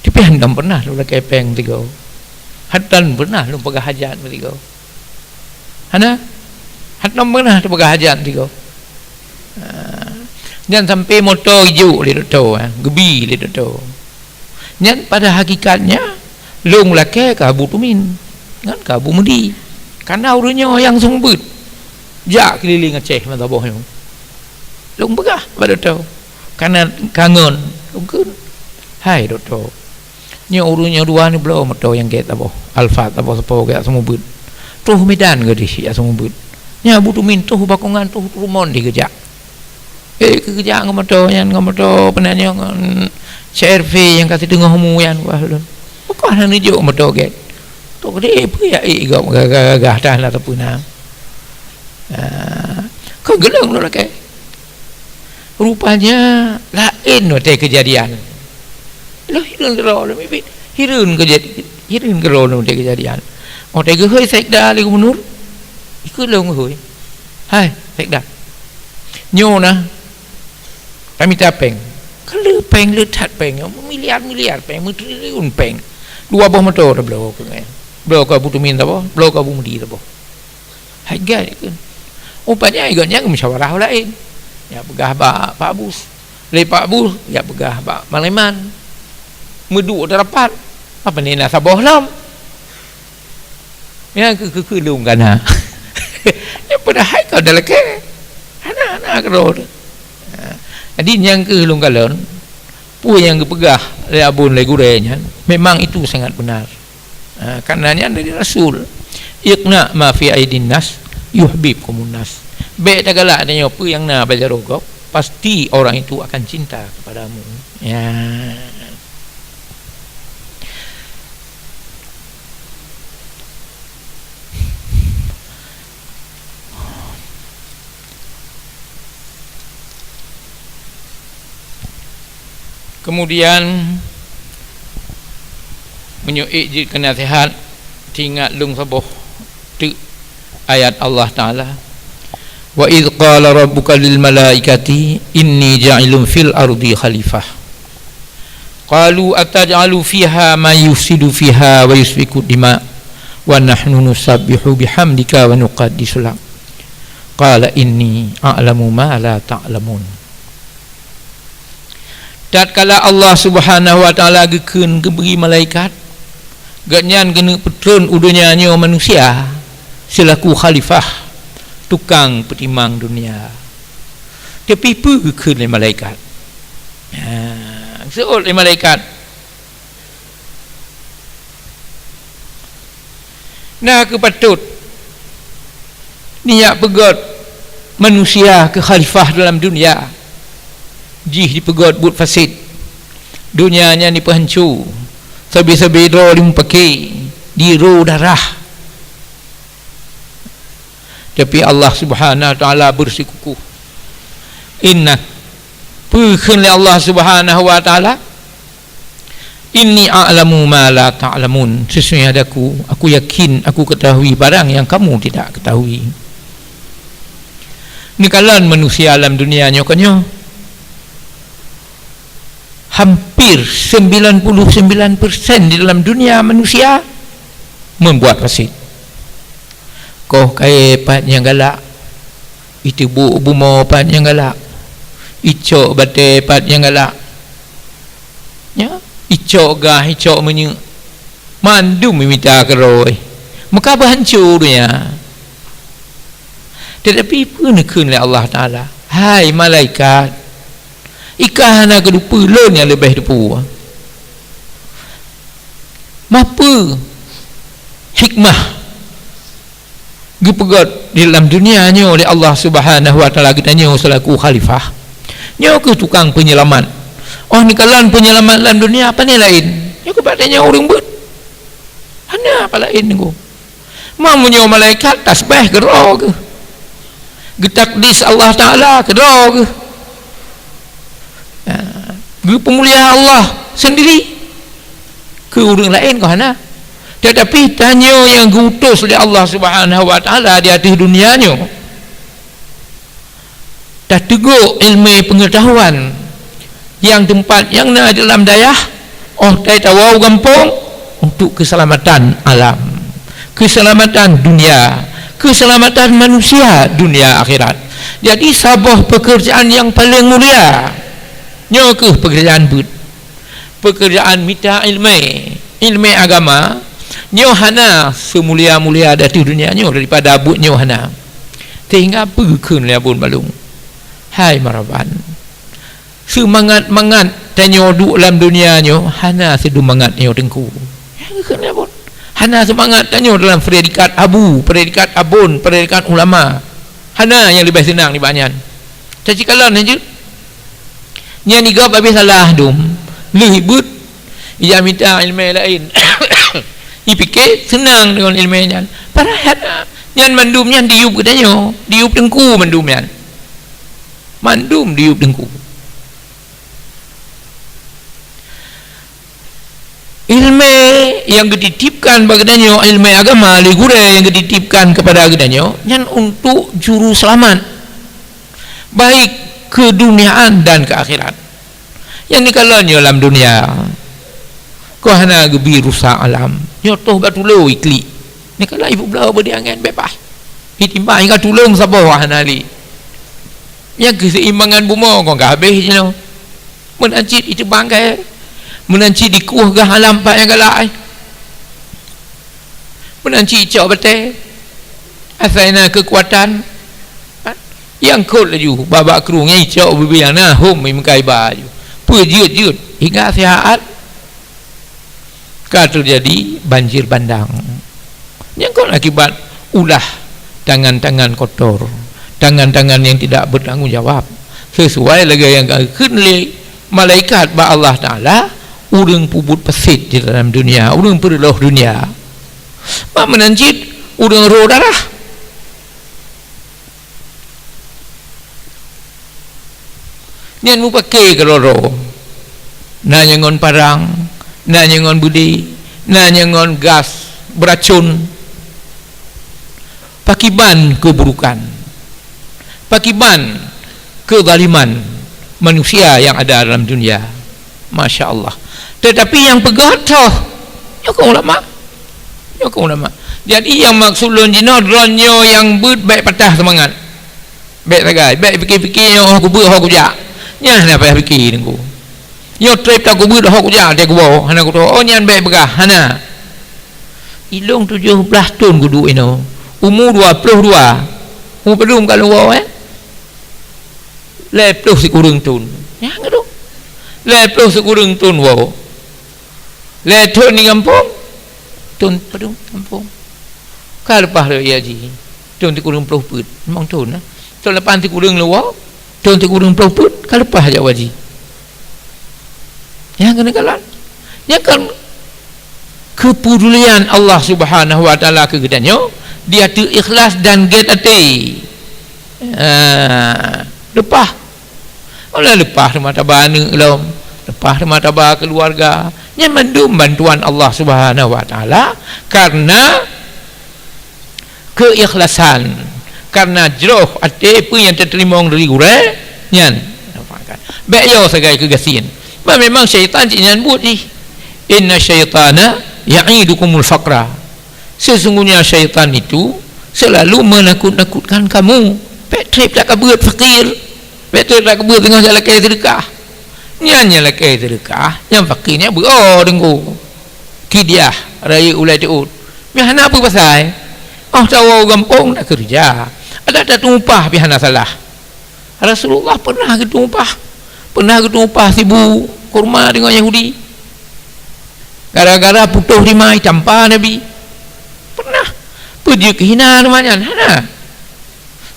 Tapi hantom pernah lôn lakée péng sigoe. Hantom pernah lôn peugah hajat sigoe. Hana? Hantom pernah lôn peugah hajat sigoe. Ha. Nyan sampoe moto jijok lé dokto, ha, geubi lé dokto. Nyan pada hakikatnya, lôn lakée keu Abu Tumin ngon keu Abu Mudi. Kareuna ureuëng nyoe nyang seumeubeuet. Jak keulileng Aceh masa boh nyoe. Lôn peugah bak dokto. Kareuna kangon, lôn kheun, "Hai dokto, nyoe ureuëng nyoe dua ni bloe moto nyang gét saboh, Alphard saboh, sapo gét seumeubeuet. Troh Medan keudeh jak seumeubeuet. Nyan Abu Tumin troh Bakongan, troh Trumon di geujak." Eh, keu geujak ngon moto nyan, ngon moto peunan nyoe, ngon C R V nyang ka siteungoh umu nyan, wah lôn. Pakon hana neujok moto gét? Tok geude peue jak ék gob gagah-gagah tan ateueh peue na. Ah, kon geulong lôn lakée. Rupanya laén watée keujadian. Lôn hireuen keudroe lôn miet, hireuen keujadi-, hireuen keudroe lôn watée keujadian. Watée geuhôi sekda lé gubunur, ikheun lôn geuhôi. Hai, sekda. Nyoe na, tamita péng. Ka le péng, le that péng, miliar-miliar péng, meutriliun péng. Dua boh moto tabloe keu nyan. Bloe keu Abu Tumin saboh, bloe keu Abu Mudi saboh. Hai gai kheun. Rupanya gobnyan geumusyawarah laén. Nyan peugah bak Pak Bus. Lé Pak Bus, nyan peugah bak Maleman. Meuduek tarapat. Apa ni na saboh lom. Nyan keuh, keuh, keuh lôn kana. Nyan padahai ka dalakée. Hana, hana keudroe. Ha. Jadi nyan keuh lôn kalon, peue nyang geupeugah lé Abon lé gurée nyan, memang itu sangat benar. Ha, karena nyan dari Rasul. "Iqna ma fi aidin nas yuhibbukumun nas." Bék tagalak tanyoe peue nyang na bak jaroe gob, pasti orang itu akan cinta kepadamu. Ya. Kemudian, meunyoe ék jeuet keu naseuhat, teuingat lôn saboh teuk ayat Allah Taala, "Wa idz qala rabbuka lil malaikati inni ja'ilun fil ardi khalifah." Qalu ataj'alu fiha man yufsidu fiha wa yasfiku dima wa nahnu nusabbihu bihamdika wa nuqaddisu lak. Qala inni a'lamu ma la ta'lamun. Tatkala Allah Subhanahu wa Taala geukheun geubri malaikat, gobnyan geuneuk peutrön u donya nyoe manusia seulaku khalifah, tukang peutimang dunia. Tapi peue geukheun lé malaikat? Ha, seuôt lé malaikat. Na keuh patot neujak peugöt manusia keu khalifah dalam dunia. Jih jipeugöt buet fasid. Dunia nyan jipeuhanco. Sabe-sabe droe jimupaké, jiroe darah. Tapi Allah Subhanahu wa Taala beusikukuh. Inna, peue kheun lé Allah Subhanahu wa Taala? "Inni a'lamu ma la ta'lamun." Sesungguhnya aku, aku yakin, aku ketahui barang yang kamu tidak ketahui. Neukalon manusia lam dunia nyoe keunyoe. Hampir sembilan puluh sembilan persen di dalam dunia manusia membuat fasid. Koh kayée pat nyang galak, iteubok bumoe pat nyang galak, icok batée pat nyang galak, ya, icok gah, icok minyeuk, mandum mita keudroe, meuka beuhanco donya. Tetapi peue neukheun lé Allah Taala, "Hai malaikat, i kah hana keuteupeu lôn nyang leubeh teupeu? Ma peue hikmah geupeugöt di dalam dunia nyoe lé Allah Subhanahu wa Taala geutanyoe seulaku khalifah? Nyoe keuh tukang peunyeulamat. Oh, neukalon peunyeulamat lam dunia, pane laén? Nyoe keuh bak tanyoe ureuëng beuet. Hana apa laén nunggu." Ma meunyoe malaikat tasbih keudroe geuh, geutakdis Allah Taala keudroe geuh, ya, geupeumulia Allah sendiri, keu ureuëng laén kok hana. Tetapi tanyoe nyang geuutus lé Allah Subhanahu wa Taala di ateueh dunia nyoe, tateugok ilmu pengetahuan nyang teumpat nyang na di dalam dayah, oh tai tawoe u gampông untuk keuseulamatan alam, keuseulamatan dunia, keuseulamatan manusia dunia akhirat. Jadi saboh peukeurjaan nyang paleng mulia nyoe keuh peukeurjaan beuet. Peukeurjaan mita iéleumé, iéleumé agama, nyoe hana seumulia-mulia di ateueh dunia nyoe daripada buet nyoe hana. Sehingga peue geukheun lé Abon Balong, hai maraban, seumangat-mangat tanyoe duek lam dunia nyoe hana seudeumangat nyoe teungku. Nyang geukheun lé Abon, hana seumangat tanyoe dalam predikat abu, predikat abon, predikat ulama. Hana nyang leubeh seunang nibak nyan. Teucikalon nyan jeuet. Nyan igab habéh salah dum, lheueh ibeuet, ija mita iéleumé laén. Ipike seunang deungon iéleumé nyan. Padahai nyan mandum nyan diyueb geutanyoe, diyueb teungku mandum nyan. Mandum diyueb teungku. Iéleumé nyang geutitipkan bak geutanyoe, iéleumé agama lé gurée nyang geutitipkan keupada geutanyoe, nyan untuk juru seulamat, baik keuduniaan dan keu akhirat. Nyang neukalon nyoe lam dunia, kon hana geubi rusak alam. Nyoe toh bak tulo iklik. Neukalon ibu bloe beudée angén beubaih. Itimbang ka tulông saboh hana lé. Nyang keuseimbangan bumoe kon ka habéh jinoe. Meunan cit iteubang kayée. Meunan cit dikueh gah alam pat nyang galak. Meunan cit icok batée, asai na keukuatan, ha? Nyang kot laju babak krueng nyang icok bubé nyang na hom meukai ba laju. Peue jeuet-jeuet hingga sihat ka teujadi banjir bandang. Nyang kon akibat ulah tangan-tangan kotor, tangan-tangan nyang tidak bertanggung jawab. Sesuai lagée nyang geukheun lé malaikat bak Allah Taala, ureuëng peubuet peusit di dalam dunia, ureuëng peureuloh dunia. Mak meunan cit ureuëng roh darah. Nyan mupake keudroe-droe. Na nyang ngon parang, na nyang ngon beudé, na nyang ngon gas beuracon. Pakiban keuburukan, pakiban keuzaliman manusia nyang ada dalam dunia. Masya Allah. Teutapi nyang peugah toh, nyoe kon ulama. Nyoe kon ulama. Jadi nyang maksud lôn jinoe, droeneuh nyang beuet bék patah seumangat. Bék sagai, bék pike-pike nyoe ho kubeuet ho kujak. Nyan hana payah pike teungku. Nyoe treb takubeuet ho kujak teuh kuwoe, hana kutoh. Oh nyan bék peugah, hana. Ilông tujoh blaih thon kuduek inoe. Umu dua ploh dua. Umu padum ka lôn woe, eh? Lhée ploh sikureueng thon. Nyan ka dong. Lhée ploh sikureueng thon woe. Lhée thon di gampông. Thon padum gampông. Ka leupah rot haji. Thon sikureueng ploh peuet. Limong thon, eh. Thon lapan sikureueng lôn woe. Thon sikureueng ploh peuet. Ka leupah jak haji. Nyan keuneuk kalon. Nyan kan keupedulian Allah Subhanahu wa Taala keu geutanyoe, di ateueh ikhlas dan gét até. Ah, leupah. Ulah leupah teuma taba aneuëk lom, leupah teuma taba keuluwarga. Nyan mandum bantuan Allah Subhanahu wa Taala, karena keikhlasan, karena jroh até peue nyang teuteurimong dari gurée nyan. Bék yo sagai keu gasien. Bah memang syaitan cit nyan buet jih. "Inna syaitana ya'idukumul faqra." Sesungguhnya syaitan itu selalu menakut-nakutkan kamu. Bék treb takabeuet fakir. Bék treb takabeuet teungoh jak lakée seudeukah. Nyan nyang lakée seudeukah, nyang fakir nyan beu-o deungku. Kidiah, rayeuk ulée teuôt. Meuhana peue pasai. Oh tawoe u gampông na keureuja. Adak tateupeue upah pih hana salah. Rasulullah pernah geuteupeue upah. Pernah geuteupeue upah sibu kurma deungon Yahudi. Gara-gara putôh rima itampa Nabi. Pernah. Peue jeuet keuhina teuma nyan? Hana.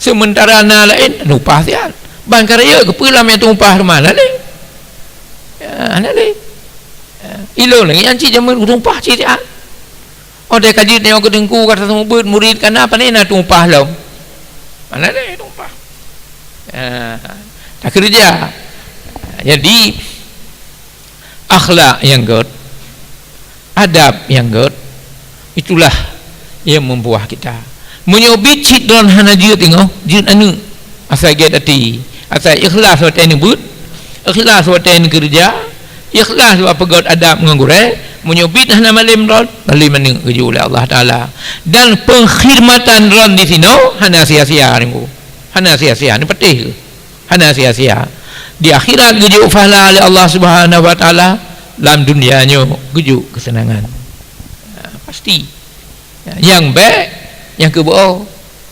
Seumeuntara na laén teupeue upah siat. Ban ka rayeuk keupeue lam nyang teupeue upah teuma na lé. Ya, hana lé. Ya, ilôn lagée nyan cit jameun teupeue upah cit siat. Oh, deh ka jeuet nyoe keu teungku ka taseumeubeuet murit ka na, pane na teupeue upah lom. Mana lé teupeue upah. Ah, takeureuja. Jadi, akhlak nyang gét, adab nyang gét, itulah yang membuah kita. Meunyoe biet cit droen hana jeuet teungoh, jeuet aneuëk. Asai gét até, asai ikhlas watée neubeuet, ikhlas watée neukeureuja, ikhlas bak peugét adab ngon gurée, meunyoe biet hana malem droen, malem aneuëk geujok lé Allah Taala. Dan pengkhidmatan droen disinoe hana sia-sia teungku. Hana sia-sia, neupatéh keuh. Hana sia-sia. Di akhirat geujok pahala lé Allah Subhanahu wa Taala, lam dunia nyoe geujok keuseunangan. Ha, pasti. Nyang bék, nyang keu beu-o.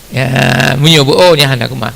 Ya, meunyoe beu-o nyan hana keumah.